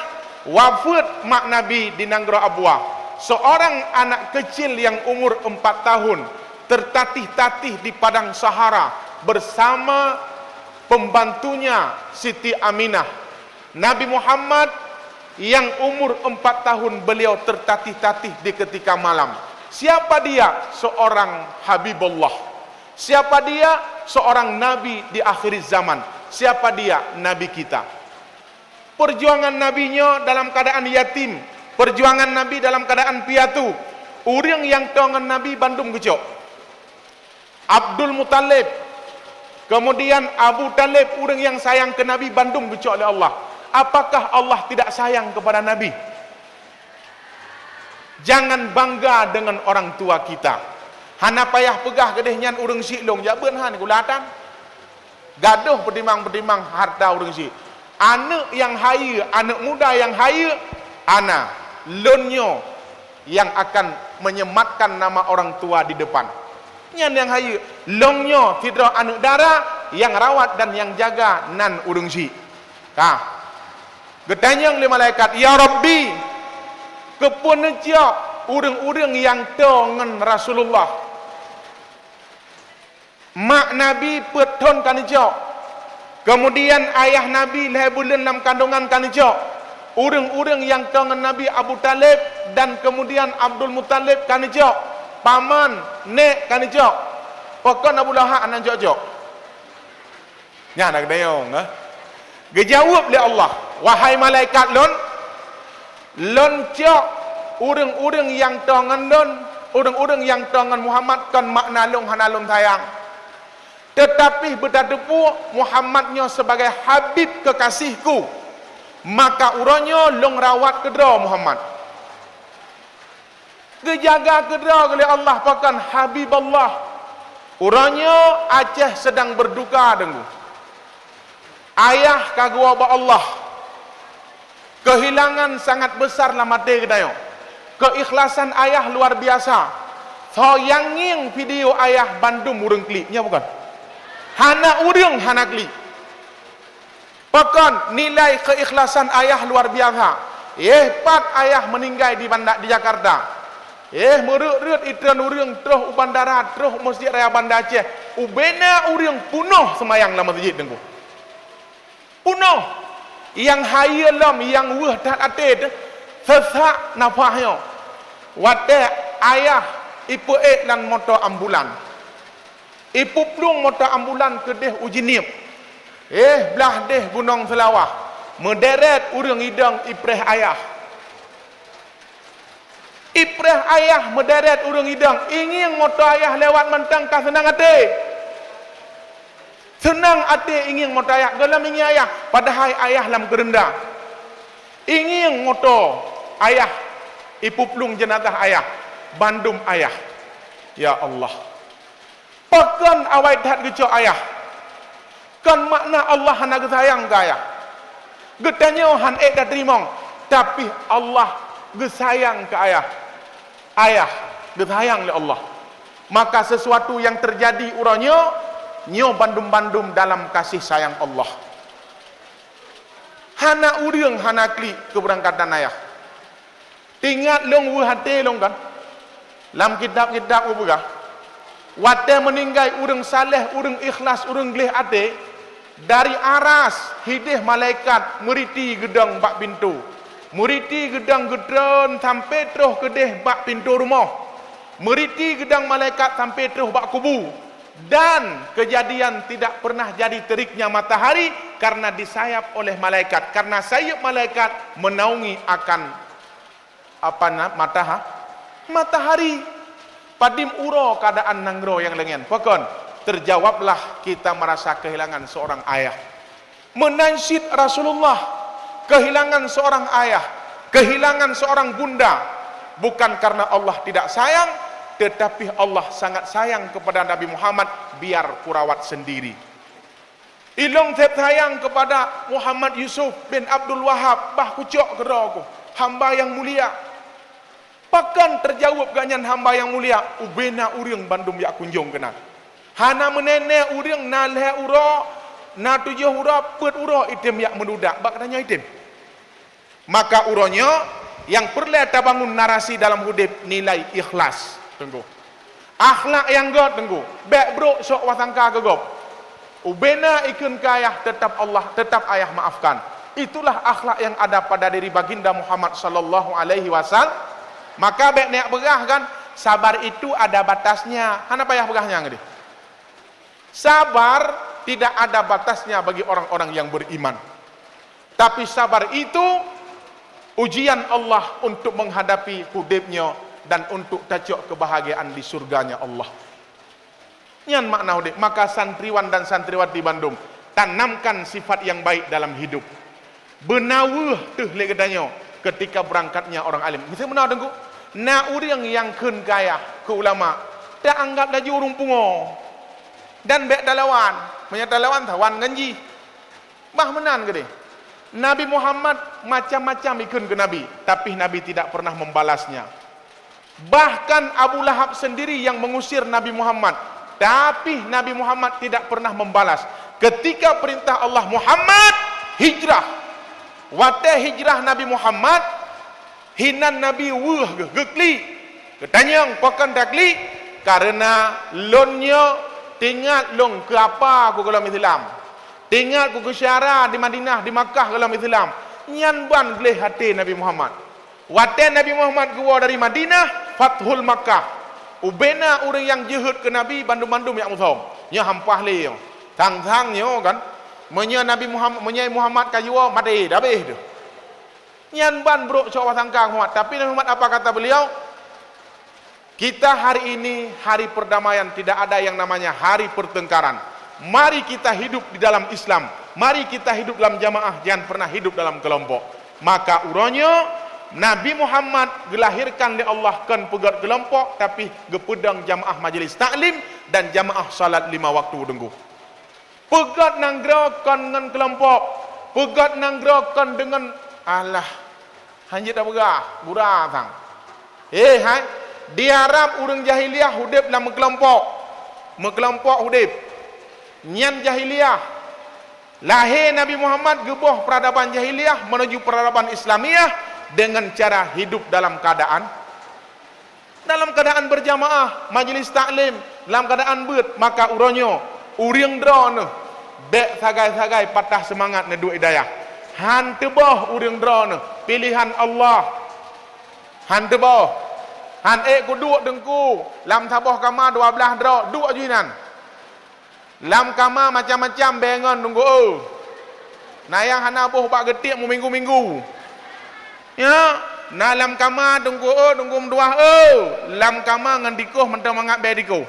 wafeuet mak Nabi di nanggroe Abwa. Seorang anak kecil yang umur empat tahun tertatih-tatih di padang Sahara bersama pembantunya Siti Aminah. Nabi Muhammad yang umur empat tahun, beliau tertatih-tatih di ketika malam. Siapa dia? Seorang Habibullah. Siapa dia? Seorang nabi di akhir zaman. Siapa dia? Nabi kita. Perjuangan Nabi nyoe dalam keadaan yatim, perjuangan Nabi dalam keadaan piatu. Ureuëng nyang toe ngon Nabi bandum geucok. Abdul Muthalib, kemudian Abu Thalib, ureuëng nyang sayang keu Nabi bandum geucok lé Allah. Apakah Allah tidak sayang kepada Nabi? Jangan bangga dengan orang tua kita. Hana payah peugah keudeh nyan ureuëng syiek lôn, jak beuet han gulatan. Gadoh peutimang-peutimang harta ureuëng syiek. Aneuëk nyang hayeue, aneuëk muda nyang hayeue, ana, lôn nyoe nyang akan menyematkan nama orang tua di depan. Nyan nyang hayeue, lôn nyoe sidroe aneuëk dara nyang rawat dan nyang jaga nan ureuëng syiek. Ka. Geutanyong lé malaikat, "Ya Rabbi, keupeue neucok ureuëng-ureuëng nyang toe ngon Rasulullah?" Mak Nabi peuet thon ka neucok. Kemudian ayah Nabi lhée buleuen lam kandongan ka neucok. Ureuëng-ureuëng nyang toe ngon Nabi, Abu Thalib dan kemudian Abdul Muthalib ka neucok. Paman, nék ka neucok. Pakon Abu Lahab hana neucok-cok? Nyan na geutanyong, eh? Geujaweueb lé Allah, "Wahai malaikat lôn, lôn cok ureuëng-ureuëng nyang toe ngon lôn, ureuëng-ureuëng nyang toe ngon Muhammad kon makna lôn hana lôn sayang. Teutapi beutateupeue Muhammad nyoe sebagai habib keukaséhku, maka uroe nyoe lôn rawat keudroe Muhammad." Geujaga keudroe lé Allah pakon Habibullah. Uroe nyoe Aceh sedang berduka, Teungku. Ayah ka geuwoe bak Allah. Kehilangan sangat besar lam até geutanyoe. Keikhlasan ayah luar biasa. Soe nyang ngieng video ayah bandum ureuëng klik, nyo bukon? Hana ureuëng hana klik. Pakon nilai keikhlasan ayah luar biasa. Éh, pat ayah meuninggai di Banda, di Jakarta. Éh, meureuet-reuet itreun ureuëng troh u bandara, troh u Masjid Raya Banda Aceh. Ubena ureuëng punoh seumayang lam masjid, Teungku. Punoh. Nyang hayeue lom, nyang weueh that até teuh, seusak nafah nyoe. Watée ayah ipeuék lam moto ambulan. Ipeuplueng moto ambulan keudeh u Jeunieb. Éh, blah deh Gunong Seulawah, meuderet ureuëng idong ipreh ayah. Ipreh ayah meuderet ureuëng idong, ingieng moto ayah lewat mantong ka seunang até. Seunang até ingieng moto ayah, gohlom ingieng ayah, padahai ayah lam keureunda. Ingieng moto ayah, ipeuplueng jeunazah ayah, bandum ayah. Ya Allah. Pakon awai that geucok ayah? Kon makna Allah hana geusayang keu ayah. Geutanyoe han ék tateurimong, tapi Allah geusayang keu ayah. Ayah geusayang lé Allah. Maka sesuatu nyang teujadi uroe nyoe, nyoe bandum-bandum dalam kasih sayang Allah. Hana ureuëng hana klik keubeurangkatan ayah. Teuingat lôn weueh até lôn kan? Lam kitab-kitab geupeugah, watée meuninggai ureuëng saleh, ureuëng ikhlas, ureuëng gleh até, dari aras hideh malaikat meuriti geudong bak pintoe. Meuriti geudong geutreun sampoe troh keudeh bak pintoe rumoh. Meuriti geudong malaikat sampoe troh bak kubu. Dan kejadian tidak pernah jadi teriknya matahari karena disayap oleh malaikat. Karena sayeup malaikat menaungi akan apa na-, mataha-, matahari. Padum uroe keuadaan nanggroe nyang leungeun? Pakon? Terjawablah kita merasa kehilangan seorang ayah. Meunan cit Rasulullah, kehilangan seorang ayah, kehilangan seorang bunda, bukan karena Allah tidak sayang, tetapi Allah sangat sayang kepada Nabi Muhammad, biar kurawat sendiri. Ilôn seb sayang kepada Muhammad Yusuf bin Abdul Wahab, bah kucok keudroe ku, hamba nyang mulia. Pakon teujaweueb gobnyan hamba nyang mulia, ubena ureuëng bandum jak kunjong keunan. Hana meuneuneh ureuëng na lhée uroe, na tujoh uroe, peuet uroe item jak meududak, bak geutanyoe item. Maka uroe nyoe nyang peureulée tabangun narasi dalam udeb nilai ikhlas, Teungku. Akhlak nyang gét, Teungku. Bék brok sok wasangka keu gob. Ubena ikheun keu ayah, tetap Allah, tetap ayah maafkan. Itulah akhlak yang ada pada diri Baginda Muhammad sallallahu alaihi wasallam. Maka bék neujak peugah kan, Sabar itu ada batasnya. Hana payah peugah nyang deh. Sabar tidak ada batasnya bagi orang-orang yang beriman. Tapi sabar itu ujian Allah untuk menghadapi hudeb nyoe dan untuk tacok kebahagiaan di surganya Allah. Nyan makna udeb. Maka santriwan dan santriwati bandum, tanamkan sifat yang baik dalam hidup. Beuna weueh teuh lé geutanyoe ketika berangkatnya orang alim. Miseu meunoe Teungku, na ureuëng nyang kheun keu ayah, keu ulama, ta anggab laju ureuëng pungo. Dan bék talawan. Meunyoe talawan, tawan ngon jih. Bah meunan keudeh. Nabi Muhammad macam-macam ikheun keu Nabi, tapi Nabi tidak pernah membalasnya. Bahkan Abu Lahab sendiri yang mengusir Nabi Muhammad, tapi Nabi Muhammad tidak pernah membalas. Ketika perintah Allah, "Muhammad, hijrah." Watée hijrah Nabi Muhammad, hinan Nabi weueh geuh, geuklik. Geutanyong, "Pakon taklik?" "Kareuna lôn nyoe teuingat lôn keu apa ku gohlom Islam. Teuingat ku keu syara di Madinah, di Makkah gohlom Islam." Nyan ban gleh até Nabi Muhammad. Watée Nabi Muhammad geuwoe dari Madinah, Fathul Makkah, ubena ureuëng nyang jeuhet keu Nabi bandum-bandum jak musöng. Nyoe hampah lé nyoe. Sang-sang nyoe kan, meunyoe Nabi Muhammad, meunyoe Muhammad ka jiwoe, maté, dah habéh tu. Nyan ban brok cok wasangka Muhammad. Tapi Nabi Muhammad apa kata beliau? Kita hari ini hari perdamaian, tidak ada yang namanya hari pertengkaran. Mari kita hidup di dalam Islam. Mari kita hidup dalam jamaah, jangan pernah hidup dalam kelompok. Maka uroe nyoe Nabi Muhammad geulahirkan lé Allah kon peugét keulompok, tapi geupeudong jamaah majlis taklim dan jamaah salat lima waktu Teungku. Peugét nanggroe kon ngon keulompok, peugét nanggroe kon deungon, alah, hanjeuet tapeugah, gura sang. Eh, hai, di Arab ureuëng jahiliyah udeb lam meukeulompok, meukeulompok udeb. Nyan jahiliyah. Lahé Nabi Muhammad geuboh peuradaban jahiliyah menuju peuradaban Islamiyah dengan cara hidup dalam keadaan, dalam keadaan berjamaah, majlis taklim, dalam keadaan beuet, maka uroe nyoe ureuëng droeneuh bék sagai-sagai patah seumangat neuduek i dayah. Han teuboh ureuëng droeneuh, pilihan Allah. Han teuboh. Han ék kuduek Teungku, lam saboh kama dua blaih droe, duek aju inan. Lam kama macam-macam béngon Teungku, eu. Na nyang hana boh bak geutiek meuminggu-minggu. Ya, na lam kama Teungku, eu, Teungku meutuah, eu. Lam kama ngon dikoh mantong mangat bée dikoh.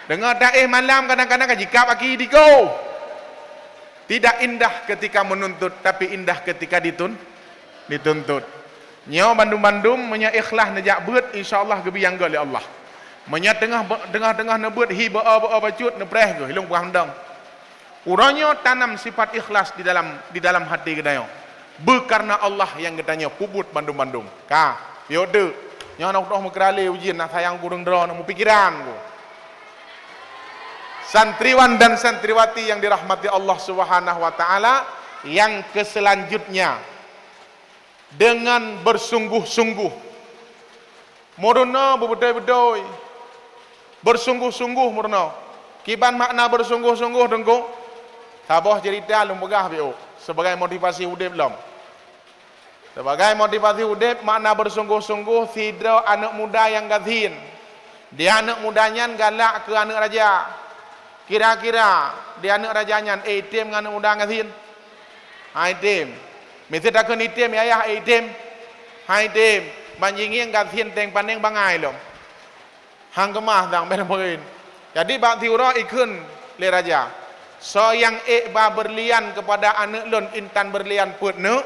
Deungoe taéh malam kadang-kadang ka jikab aki dikoh. Tidak indah ketika menuntut, tapi indah ketika ditun-, dituntut. Nyoe bandum-bandum meunyoe ikhlas neujak beuet, insya Allah geubiyang gét lé Allah. Meunyoe teungoh, teungoh-teungoh neubeuet hi beu-o beu-o bacut, neupreh geuh, ilong peugah mendong. Uroe nyoe tanam sifat ikhlas di dalam, di dalam hati geutanyoe. Beukareuna Allah nyang geutanyoe peubuet bandum-bandum. Ka, yôh deuk. Nyoe na utoh meukeuralé ujian, na sayang kureueng droe, na meupikiran ku. Santriwan dan santriwati yang dirahmati Allah Subhanahu wa Ta'ala, yang keselanjutnya, dengan bersungguh-sungguh. Meurunoe beubeutôi-beutôi. Bersungguh-sungguh meurunoe. Kiban makna bersungguh-sungguh, Teungku? Saboh ceurita lôn peugah biôh, sebagai motivasi udeb lom. Sebagai motivasi udeb, makna bersungguh-sungguh, sidroe aneuëk muda nyang gasien. Di aneuëk muda nyan galak keu aneuëk raja. Kira-kira di aneuëk raja nyan, eh, item ngon aneuëk muda gasien? Hai item. Miseue takheun item, ya yah, eh, item. Hai item. Ban jingieng gasien teng paneng bangai lom. Han keumah dang bèe meurin. Jadi bak siuroe ikheun lé raja, "Soe nyang ék ba beurlian keupada aneuëk lôn intan beurlian peuet neuk?"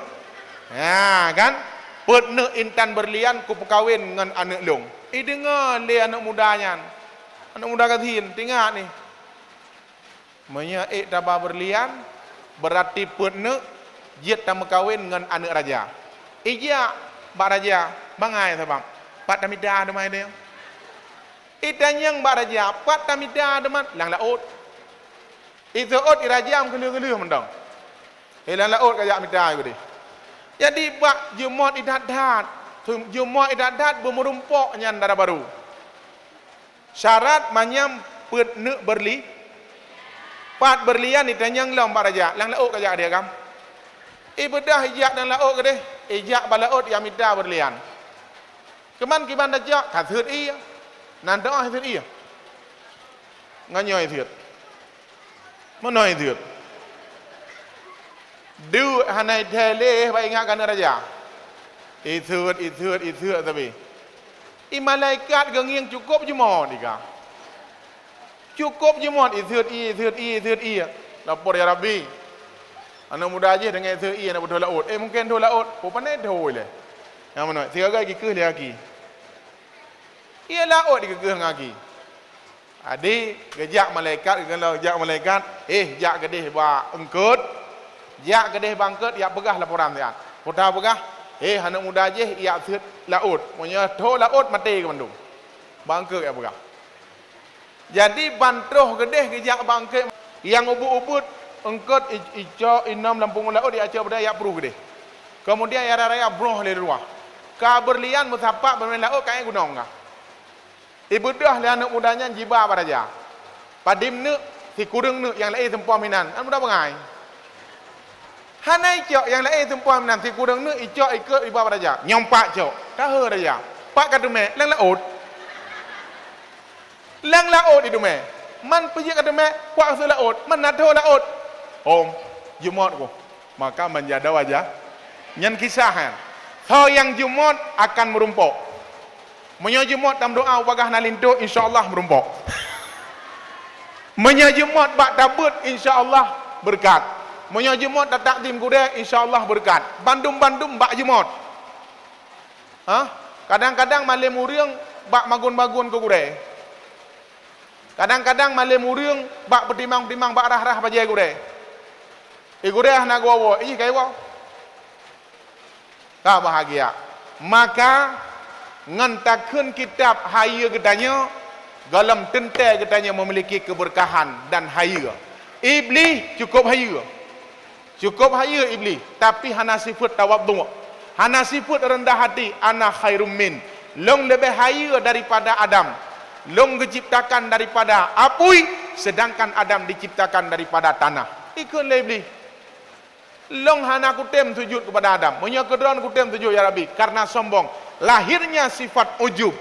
Ha, kan? "Peuet neuk intan beurlian kupeukawen ngon aneuëk lôn." Ideungoe lé aneuëk muda nyan. Aneuëk muda gasien, teuingat nyoe. Meunyoe ék taba beurlian, beurati peuet neuk jeuet tameukawen ngon aneuëk raja. Ijak bak raja, bangai sabab, "Pat tamita teuma ideh?" Itanyong bak raja, "Pat tamita teuma?" "Lam laôt." Iseuôt i raja meukeuleuh-keuleuh mantong. "Eh, lam laôt kajak mita udeh." Jadi bak jeumot idat-dat, jeumot idat-dat beumeurumpok nyan dara barô. Syarat manyam peuet neuk beurli-, pat beurlian itanyong lom bak raja, "Lam laôt kajak deh agam?" Ibeudôh ijak lam laôt keudeh, ijak bak laôt jak mita beurlian. Keuman kiban tacok, ka seuôt ie. Nan teu'oh iseut ié. Ngon nyoe iseut. Meunoe iseut. Deuk hana ithèe lé bak ingat keu aneuk raja. Iseut, iseut, iseut sabe. I malaikat geungieng cukôp jeumot i ka. Cukôp jeumot iseut ié, iseut ié, iseut ié. Lapor, "Ya Rabbi, aneuk muda jih deungon iseut ié na beutôi laôt." Eh, mungken tho laôt. Peue pane tho lé. Nyang meunoe, sigaga geukheun lé aki. Ié laôt dikeukheun ngon aki. Jadi, geujak malaikat, geukheun lom jak malaikat, "Eh, jak keudeh bak eungkôt. Jak keudeh bak eungkôt, jak peugah laporan siat." Peue tapeugah, "Eh, aneuk muda jih jak seut laôt. Meunyoe tho laôt, maté keu bandum." Bak eungkôt jak peugah. Jadi, ban troh keudeh geujak bak eungkôt nyang ubit-ubit, eungkôt i-, icok inom lam punggong laôt, jak cok beudaya, jak pruh keudeh. Keumudian, jak raya-raya broh lé luwah. Ka beureulian meusapat bak laôt, ka ék gunong ka. Ibeudôh lé aneuk muda nyan jiba bak raja. Padum neuk, sikureueng neuk, nyang laén seumpom inan. Aneuk muda bangai. Hana icok nyang laén seumpom inan, sikureueng neuk icok ikôt iba bak raja. Nyoe pat cok. Tahe raja. Pat ka teumé, lam laôt. Lam laôt iteumé. Man peue jeuet ka teumé, pat ka seuôt laôt, man na tho laôt. Hom, jeumot ku. Maka manjada wajah. Nyan kisah nyan. Soe nyang jeumot akan meurumpok. Meunyoe jeumot tameudoa ubagah na linto, insya Allah meurumpok. Meunyoe jeumot bak tabeuet, insya Allah beureukat. Meunyoe jeumot tatakzim gurée, insya Allah beureukat. Bandum-bandum bak jeumot. Hah? Kadang-kadang malém ureuëng bak magun-magun keu gurée. Kadang-kadang malém ureuëng bak peutimang-timang bak rhah-rhah bajée gurée. Eh, gurée hana geuwoe-woe, eh, jih ka iwoe. Ka bahagia. Maka, ngon takheun kitab hayeue geutanyoe, gohlom teuntée geutanyoe memiliki keberkahan dan hayeue. Iblih cukup hayeue. Cukup hayeue Iblih, tapi hana sifeuet tawadhu', hana sifeuet reundah hati, "Ana khairum min." Lôn leubeh hayeue daripada Adam. Lôn geuciptakan daripada apui, sedangkan Adam diciptakan daripada tanah. Ikheun lé Iblih, "Lôn hana kutem sujud kepada Adam. Meunyoe keu droen kutem sujud, ya Rabbi," karena sombong. Lahirnya sifat ujub,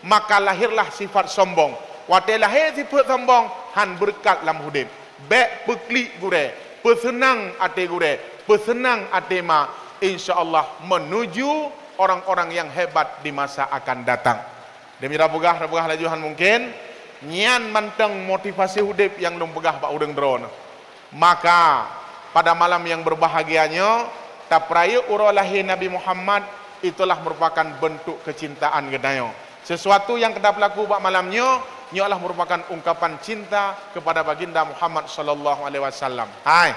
maka lahirlah sifat sombong. Watée lahé sifeuet sombong, han beureukat lam udeb. Bék peuklik gurée, peuseunang até gurée, peuseunang até ma, insya Allah menuju orang-orang yang hebat di masa akan datang. Demi tapeugah, tapeugah laju han mungken, nyan mantong motivasi udeb nyang lôn peugah bak ureuëng droeneuh. Maka, pada malam yang berbahagia nyoe, tapeurayeuk uroe lahé Nabi Muhammad, itulah merupakan bentuk kecintaan geutanyoe. Sesuatu nyang ka tapeulaku bak malam nyoe, nyoe adalah merupakan ungkapan cinta kepada Baginda Muhammad sallallahu alaihi wasallam. Hai.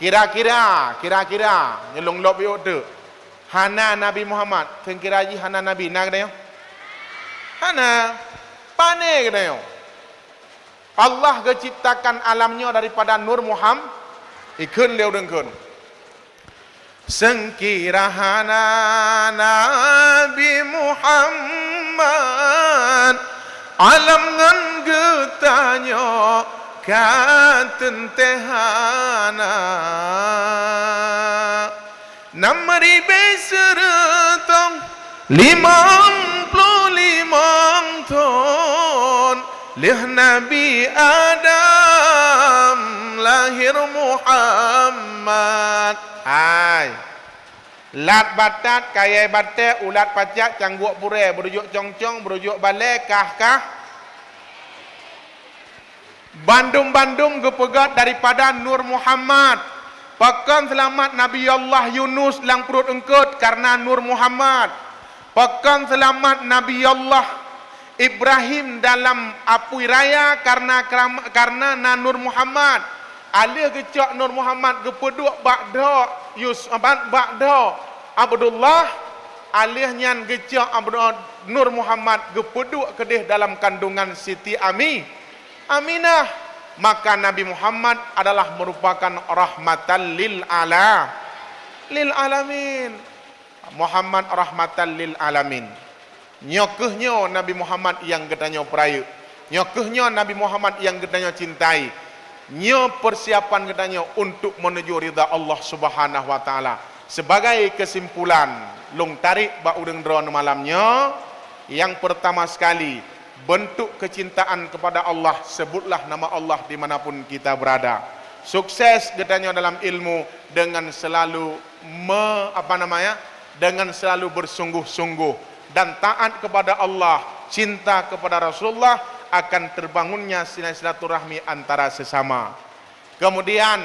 Kira-kira, kira-kira, nyoe lôn lôb yôh teuk. Hana Nabi Muhammad, seungkira jih hana nabi, na geutanyoe? Hana. Pane geutanyoe? Allah geuciptakan alam nyoe daripada Nur Muham-, ikheun lé ureuëng kheun. Seungkira hana Nabi Muhammad, alam ngon geutanyoe ka teuntée hana. Nam ribée seureutôh limong ploh limong thon lheueh Nabi Adam lahé Muhammad. Hai. Lat batat, kayée batée, ulat pacak, cangguek purée, beurujok cong-cong, beurujok balée, kah-kah. Bandum-bandum geupeugét daripada Nur Muhammad. Pakon seulamat Nabi Allah Yunus lam pruet eungkôt? Kareuna Nur Muhammad. Pakon seulamat Nabi Allah Ibrahim dalam apui raya? Kareuna, kareuna na Nur Muhammad. Alheuh geucok Nur Muhammad geupeuduek bak dhoe Yus-, bak, bak dhoe Abdullah, alheuh nyan geucok Abdu-, Nur Muhammad geupeuduek keudeh dalam kandungan Siti Ami-, Aminah, maka Nabi Muhammad adalah merupakan rahmatan lil ala-, lil alamin. Muhammad rahmatan lil alamin. Nyoe kheueh nyoe Nabi Muhammad nyang geutanyoe peurayeuk. Nyoe kheueh nyoe Nabi Muhammad nyang geutanyoe cintai. Nyoe persiapan geutanyoe untuk menuju ridha Allah Subhanahu wa Taala. Sebagai kesimpulan, lôn tarék bak ureuëng droeneuh malam nyoe, nyang pertama sekali, Bentuk kecintaan kepada Allah, sebutlah nama Allah di mana pun kita berada. Sukses geutanyoe dalam ilmu dengan selalu me-, apa namanya, dengan selalu bersungguh-sungguh dan taat kepada Allah, cinta kepada Rasulullah, akan terbangunnya sila-, silaturahmi antara sesama. Kemudian,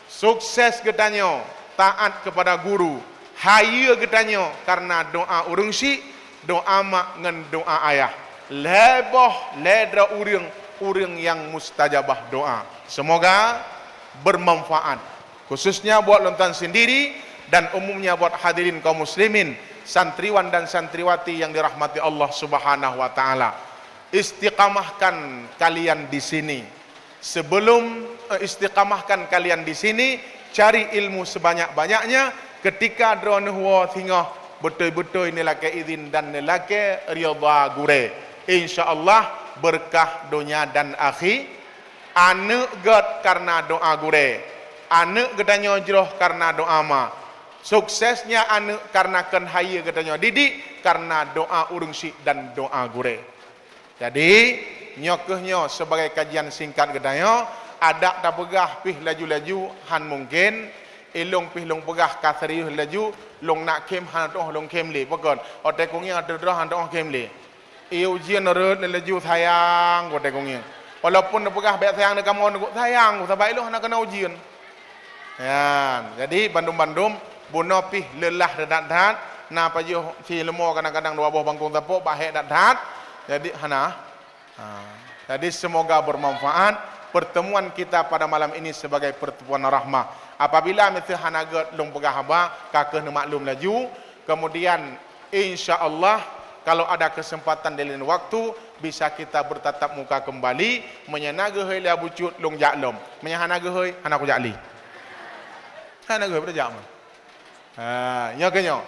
sukses geutanyoe taat kepada guru, hayeue geutanyoe karena doa ureuëng syik, doa mak ngon doa ayah. Lhée boh lhée droe ureuëng, ureuëng nyang mustajabah doa. Semoga bermanfaat, khususnya buat lôn tan sendiri dan umumnya buat hadirin kaum muslimin, santriwan dan santriwati yang dirahmati Allah Subhanahu wa Ta'ala. Istiqamahkan kalian di sini. Sebelum, eh, istiqamahkan kalian di sini, cari ilmu sebanyak-banyaknya, ketika droeneuh woe singoh, beutôi-beutôi neulakée izin dan neulakée ridha gurée. Insya Allah, berkah donya dan akhi-, aneuëk gét karena doa gurée, aneuëk geutanyoe jroh karena doa ma, suksesnya aneuëk karena kheun hayeue geutanyoe didik karena doa ureuëng syik dan doa gurée. Jadi, nyoe kheueh nyoe sebagai kajian singkat geutanyoe, adak tapeugah pih laju-laju han mungken, ilong pih lôn peugah ka serius laju, lôn nak khém hana tuoh lôn khém lé. Pakon? Watée kungieng ateueh droe hana tuoh khém lé. Ié ujian rot laju sayang watée kungieng. Walaupun neupeugah bék sayang neukamoe, sayang sabab ilong hana keuna ujian. Nyan, jadi bandum-bandum bunoe pih leulah that-that, na pajoh si leumo kadang-kadang dua boh bangkong tapok, bah hék that-that. Jadi hana. Ha. Jadi semoga bermanfaat pertemuan kita pada malam ini sebagai pertemuan rahmah. Apabila miseu hana gét lôn peugah haba, ka kheueh neumaklum laju. Kemudian, insya Allah, kalau ada kesempatan di lain waktu, bisa kita bertatap muka kembali. Meunyoe na geuhôi lé Abu Cut, lôn jak lom. Meunyoe hana geuhôi, hana kujak lé. Hana geuhôi, beurajak mah. Ha, nyoe keuh nyoe.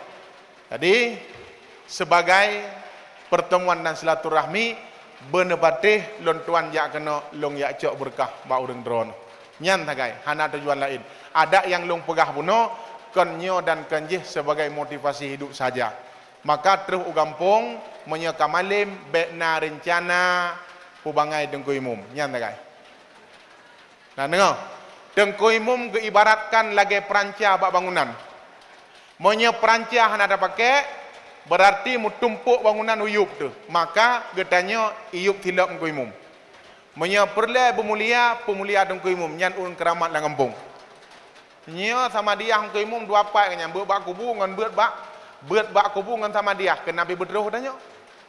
Jadi, sebagai pertemuan dan silaturahmi, beuneupatéh lôn tuan jak keunoe, lôn jak cok beureukat bak ureuëng droeneuh. Nyan sagai, hana tujuan laén. Adak nyang lôn peugah bunoe, kon nyoe dan kon jih sebagai motivasi hidup saja. Maka troh u gampông, meunyoe ka malém, bék na reuncana peubangai Teungku Imum. Nyan sagai. Nah, deungoe. Teungku Imum geuibaratkan lagée peuranca bak bangunan. Meunyoe peuranca hana tapakék, beurarti meutumpok bangunan u yueb teuh. Maka geutanyoe i yueb silop Teungku Imum. Meunyoe peureulée beumulia, peumulia Teungku Imum, nyan ureuëng keuramat lam gampông. Nyoe Samadiyah Teungku Imum dua pat nyan, beuet bak kubu ngon beuet bak, beuet bak kubu ngon Samadiyah, keunan pih beutroh tanyoe.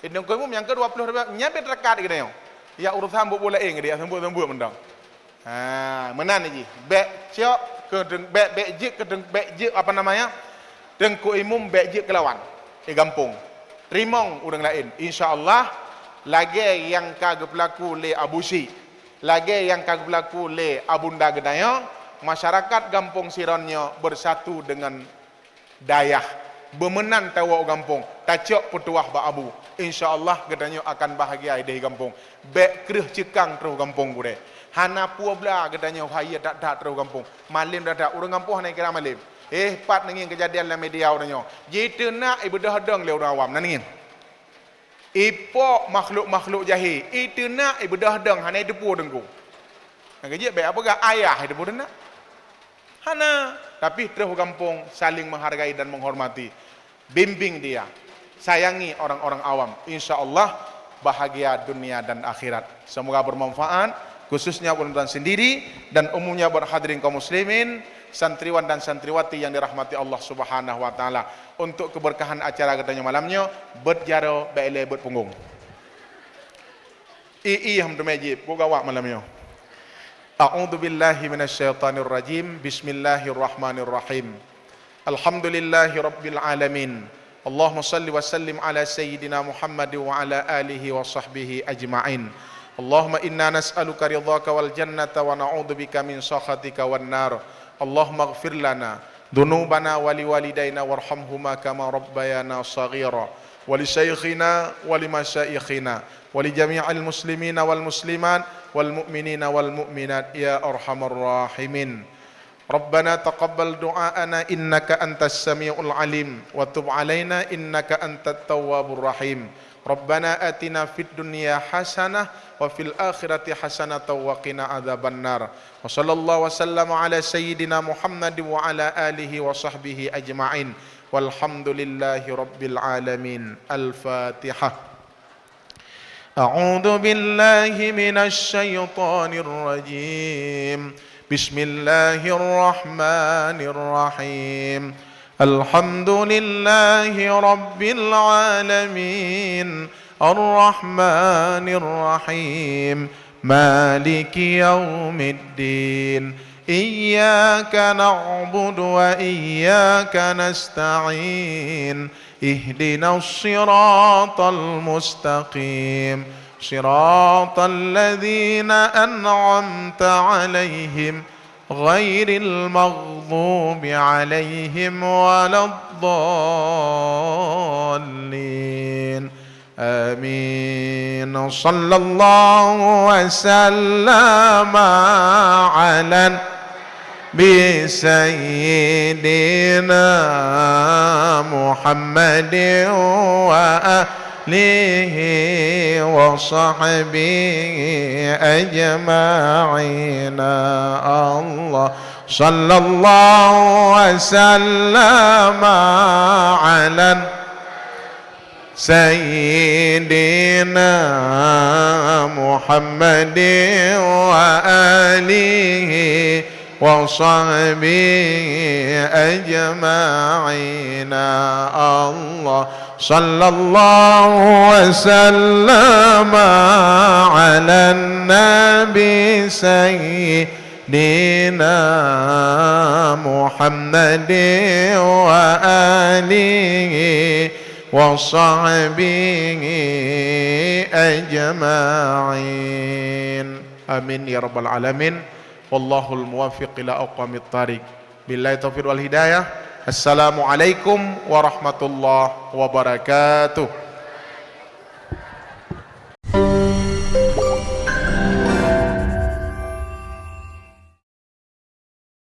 Teungku Imum nyang keudua ploh ribée, nyan pih teukat geutanyoe. Ya urusan buet-buet laén geutanyoe, seumeubeuet-seumeubeuet mantong. Ha, meunan jih. Bék cok keu deung-, bék, bék jeuet keu deung-, bék jeuet, apa namanya, Teungku Imum bék jeuet keu lawan. Di gampông. Teurimong ureuëng laén. Insya Allah, lagée nyang ka geupeulaku lé Abu Syik, lagée nyang ka geupeulaku lé Abunda geutanyoe, masyarakat gampông Siron nyoe beusatu deungon dayah. Beumeunan tawoe u gampông, tacok peutuwah bak Abu. Insya Allah, geutanyoe akan bahagia idéh gampông. Bék kreueh ceukang troh gampông gurée. Hana peue bla geutanyoe hayeue that-that troh gampông. Malém that-that, ureuëng gampông hana kira malém. Eh, pat neungieng keujadian lam media uroe nyoe. Jiteunak ibeudoh dong lé ureuëng awam, na neungieng. Ipok makhluk-makhluk jahé, iteunak ibeudoh dong hana iteupeue Teungku. Nyang keujeuet bék peugah ayah iteupeue teunak. Hana, tapi troh gampông saling menghargai dan menghormati. Bimbing dia, sayangi orang-orang awam. Insya Allah bahagia dunia dan akhirat. Semoga bermanfaat, khususnya buat tuan sendiri dan umumnya buat hadirin kaum muslimin, santriwan dan santriwati yang dirahmati Allah Subhanahu wa Taala. Untuk keberkahan acara geutanyoe malam nyoe, beuet jaroe bék lé beuet punggong. I, i, ham teumé jép, buet gawak malam nyoe. A'udzu billahi minasyaitonir rajim. Bismillahirrahmanirrahim. Alhamdulillahi rabbil alamin. Allahumma shalli wa sallim ala sayyidina Muhammad wa ala alihi wa sahbihi ajma'in. Allahumma inna nas'aluka ridhaka wal jannata wa na'udzu bika min sakhatika wan nar. Allahumma ighfir lana dzunubana wa liwalidaina warhamhuma kama rabbayana shaghira. Wa li syaikhina wa li masyayikhina wa li jami'il muslimina wal muslimat wal mu'minina wal mu'minat ya arhamar rahimin. Rabbana taqabbal du'aana innaka antas sami'ul alim wa tub alaina innaka antat tawwabur rahim. Rabbana atina fid dunya hasanah wa fil akhirati hasanatan wa qina adzabannar. Wa sallallahu wa sallama ala sayyidina Muhammadin wa ala alihi wa sahbihi ajma'in. Walhamdulillahi rabbil alamin. Al-Fatihah. أعوذ بالله من الشيطان الرجيم. بسم الله الرحمن الرحيم. الحمد لله رب العالمين. الرحمن الرحيم. مالك يوم الدين. إياك نعبد وإياك نستعين. اهدنا الصراط المستقيم. صراط الذين أنعمت عليهم غير المغضوب عليهم ولا الضالين. آمين. صلى الله وسلم على بسيدنا محمد وآله وصحبه أجمعين. الله صلى الله وسلم على سيدنا محمد وآله وصحبه أجمعين. الله صلى الله وسلم على النبي سيدنا محمد وآله وصحبه أجمعين. آمين يا رب العالمين. والله الموفق إلى أقوم الطريق. بالله التوفيق والهداية. السلام عليكم ورحمة الله وبركاته.